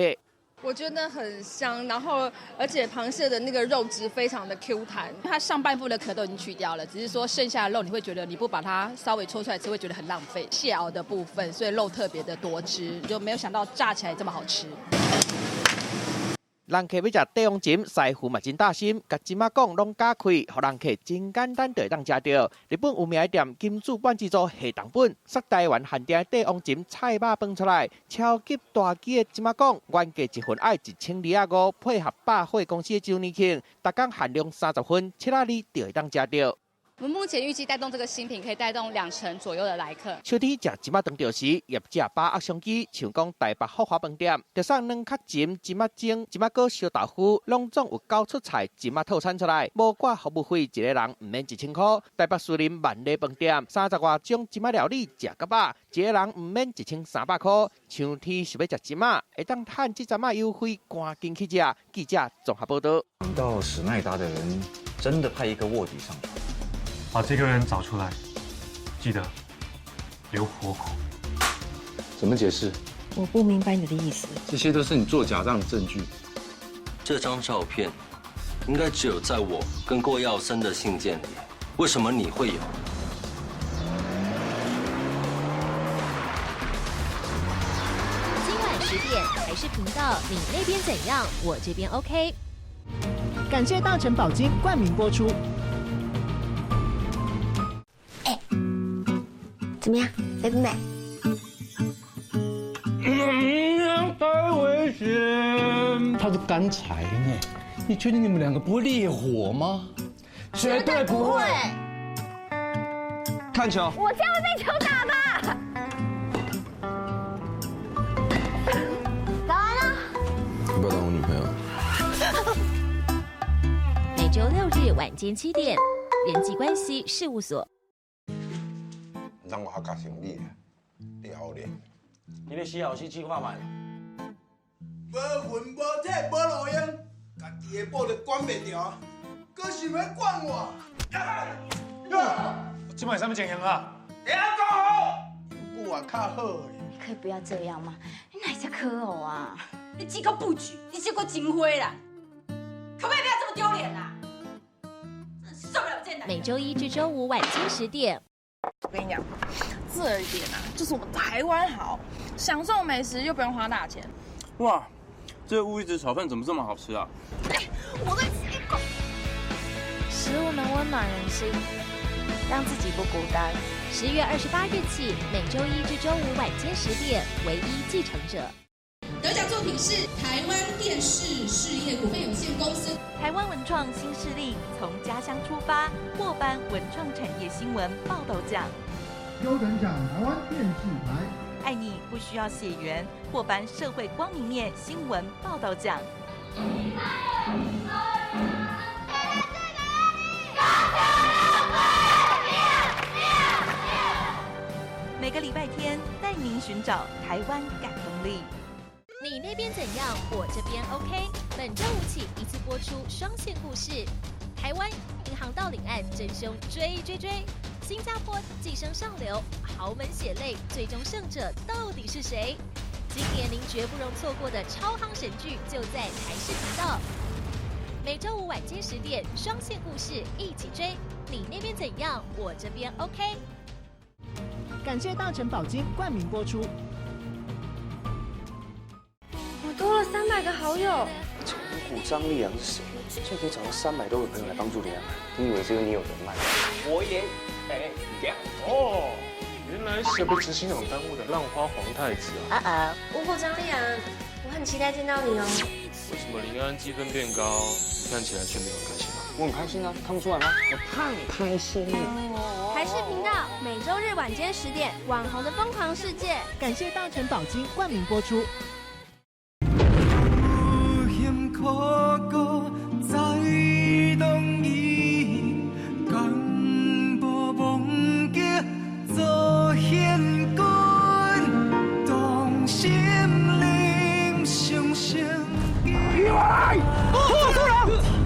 我覺得很香，然後而且螃蟹的那個肉質非常的 Q 彈，它上半部的殼都已經去掉了，只是說剩下的肉你會覺得你不把它稍微抽出來吃，會覺得很浪費。蟹螯的部分，所以肉特別的多汁，就沒有想到炸起來這麼好吃。人客欲食帝王鱔，師傅嘛真貼心，共鱔仔講攏鉸開，予人客真簡單就會當食著。日本有名的店金主半制作下重本，殺台灣限定的帝王鱔菜肉飯出來，超級大支的鱔仔講，原價一份愛1250，配合百貨公司的周年慶，逐工限量30份，7仔二就會當食著。我們目前預計帶動這個新品，可以帶動2成左右的來客。小弟食鱔仔當著時，業者把握商機，像講台北福華飯店，就送軟殼鱔、鱔仔蒸、鱔仔粿燒豆腐，攏總有九出菜鱔仔套餐出來，無掛服務費，一個人毋免1000箍。台北士林萬里飯店，30外種鱔仔料理食甲飽，一個人毋免1300箍。像天是欲食鱔仔，會當趁這陣仔優惠，趕緊去食。記者綜合報導。到史奈達的人真的派一個臥底上船。把這個人找出來，記得留活口。怎麼解釋？我不明白你的意思。這些都是你做假賬的證據。這張照片應該只有在我跟郭耀森的信件裡，為什麼你會有？今晚10點台視頻道，你那邊怎樣？我這邊 OK。感謝大成寶金冠名播出。怎麼樣，美不美？嗯，太危險！他是乾柴呢，你確定你們兩個不會烈火嗎？絕對不會。看球。我這樣會被球打吧？早安啊！要不要當我女朋友？每週六日晚間7點，人際關係事務所。讓我較相信你，你後咧？你咧死後死試看覓。無魂無體無路用，家己的某都管袂著，閣想欲管我？這擺啥物情形啊？會曉講好，母也較好咧。你可以不要這樣嗎？你哪只可偶啊？你這個布局，你這個真灰啦，可不可以不要這麼丟臉啊？真受不了這男人。每週一至週五晚間10點。我跟你講，這一點啊，就是我們台灣好，享受美食又不用花大錢。哇，這個烏魚子炒飯怎麼這麼好吃啊？欸，我再吃一口。食物能溫暖人心，讓自己不孤單。10月28日起，每週一至週五晚間10點，唯一繼承者。得獎作品是台灣電視事業股份有限公司。台灣文創新勢力從家鄉出發，獲頒文創產業新聞報道獎。優等獎台灣電視台。愛你不需要血緣，獲頒社會光明面新聞報道獎。每個禮拜天帶您尋找台灣感動力。你那邊怎樣？我這邊 OK。本週五起一次播出雙線故事：台灣銀行盜領案真兇追追追，新加坡寄生上流，豪門血淚，最終勝者到底是誰？今年您絕不容錯過的超夯神劇就在台視頻道。每週五晚間10點，雙線故事一起追。你那邊怎樣？我這邊 OK。感謝大成寶金冠名播出。我多了300個好友。這五股張立陽是誰？就可以找到300多個朋友來幫助你啊？你以為這個你有人脈？我也哎，哦，原來是被執行長耽誤的浪花皇太子啊！啊啊，五股張立陽，我很期待見到你哦。為什麼林安積分變高，你看起來卻沒有很開心嗎？我很開心啊，看不出來嗎？我太開心了。台視頻道每週日晚間10點，網紅的瘋狂世界。感謝大成寶金冠名播出。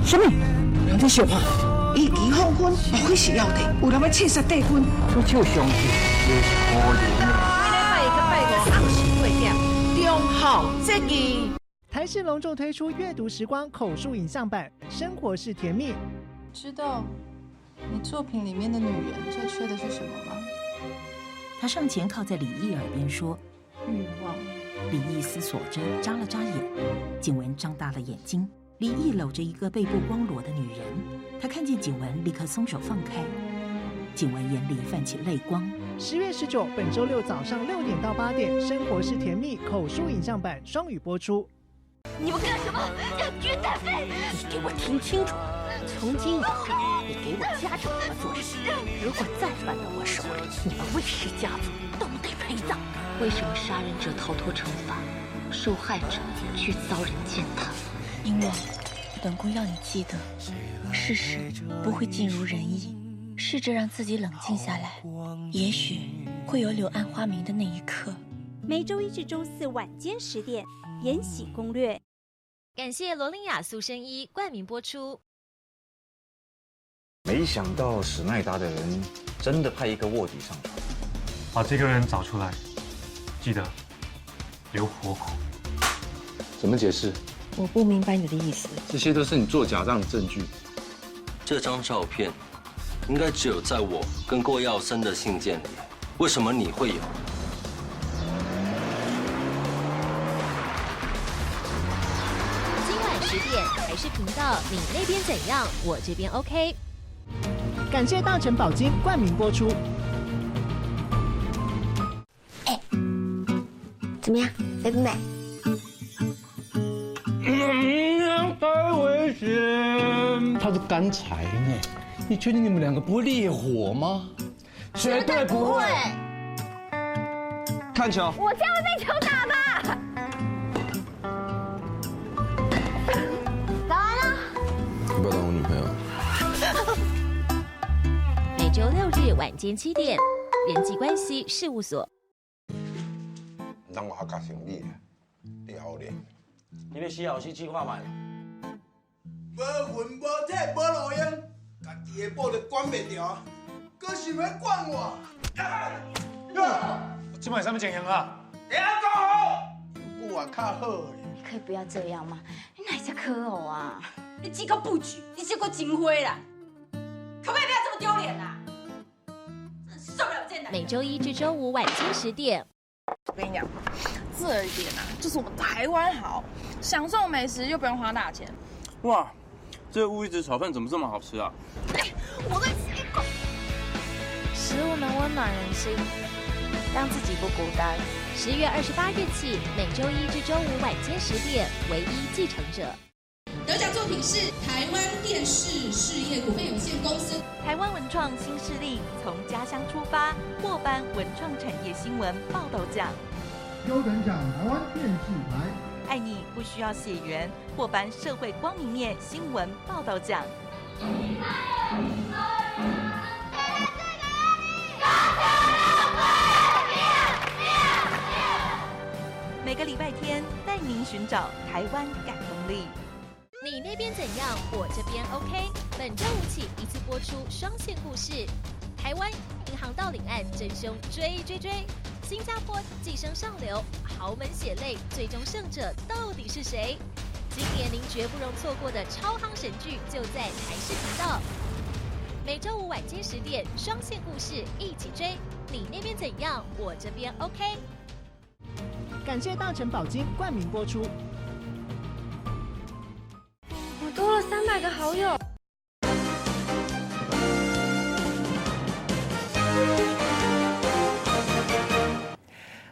什麼？人咧相拍，以期放婚，莫非是要地？有人欲刺殺帝君？出手相助，也是可怜的。每禮拜一到拜五暗時八點，中秋節義。台視。視隆重推出閱讀時光口述影像版《生活是甜蜜》。知道你作品裡面的女人最缺的是什麼嗎？他上前靠在李毅耳邊說：欲望。李毅思索着，眨了眨眼。景文張大了眼睛。李毅摟着一個背部光裸的女人，他看見景文，立刻鬆手放開。景文眼裡泛起淚光。10月19，本週六早上6點到8點，《生活是甜蜜》口述影像版雙語播出。你們幹什麼？要捐大費！你給我聽清楚，從今以後，你給我家長們做事，如果再犯到我手裡，你們魏氏家族都得陪葬。為什麼殺人者逃脫懲罰，受害者卻遭人踐踏？因為本宮要你記得，事實不會盡如人意。試着讓自己冷靜下來，也許會有柳暗花明的那一刻。每週一至週四晚間10點，《延禧攻略》。感謝羅琳雅塑身衣冠名播出。沒想到史奈達的人真的派一個臥底上船，把這個人找出來，記得留活口。怎麼解釋？我不明白你的意思。這些都是你做假賬的證據。這張照片應該只有在我跟郭耀森的信件裡，為什麼你會有？今晚10點，台視頻道，你那邊怎樣？我這邊 OK。感謝大成寶金冠名播出。哎，怎麼樣，美不美？嗯，太危險！他是乾柴呢，你確定你們兩個不會烈火嗎？絕對不會。看球。我這樣會被球打吧？早安啊！要不要當我女朋友？每週六日晚間7點，人際關係事務所。當我較相你，你後咧？你咧死後死試看覓。無魂無體無路用，家己的某都管袂著，閣想欲管我？這擺啥物情形啊？會曉講好，有啊較好咧。你可以不要這樣嗎？你哪只可偶啊？你這個布局，你這個真灰啦！可不可以不要這麼丟臉啊？真受不了這男人。每週一至週五晚間10點。我跟你講，這一點啊，就是我們台灣好，享受美食又不用花大錢。哇，這個烏魚子炒飯怎麼這麼好吃啊？哎，我在吃一口。食物能溫暖人心，讓自己不孤單。10月28日起，每週一至週五晚間10點，唯一繼承者。得獎作品是台灣電視事業股份有限公司。台灣文創新勢力從家鄉出發，獲頒文創產業新聞報道獎。優等獎台灣電視台。愛你不需要血緣，獲頒社會光明面新聞報道獎。每個禮拜天帶您尋找台灣感動力。你那邊怎樣？我這邊 OK。本週五起一次播出雙線故事：台灣銀行盜領案真兇追追追，新加坡寄生上流，豪門血淚，最終勝者到底是誰？今年您絕不容錯過的超夯神劇就在台視頻道。每週五晚間10點，雙線故事一起追。你那邊怎樣？我這邊 OK。感謝大成寶金冠名播出。我多了300個好友。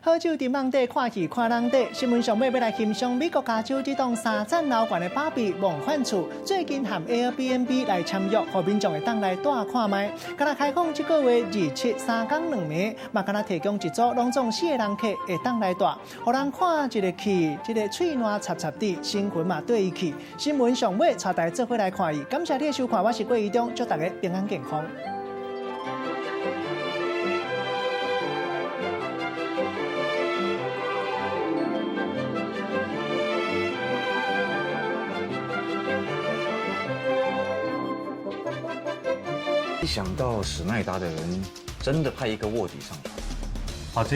好酒沉甕底，看戲看人底。新聞上尾欲來欣賞美國加州這棟三層樓懸的芭比夢幻厝，最近和 Airbnb 來簽約，予民眾會當來蹛看覓。敢若開放這個月二七三工兩暝，嘛敢若提供一組攏總四個人客會當來蹛，予人看一个去，這个喙瀾插插滴，身魂嘛綴伊去。新聞上尾帶大家做伙來看伊。感謝你的收看，我是郭怡中，祝大家平安健康。一想到史奈達的人真的派一個臥底上船。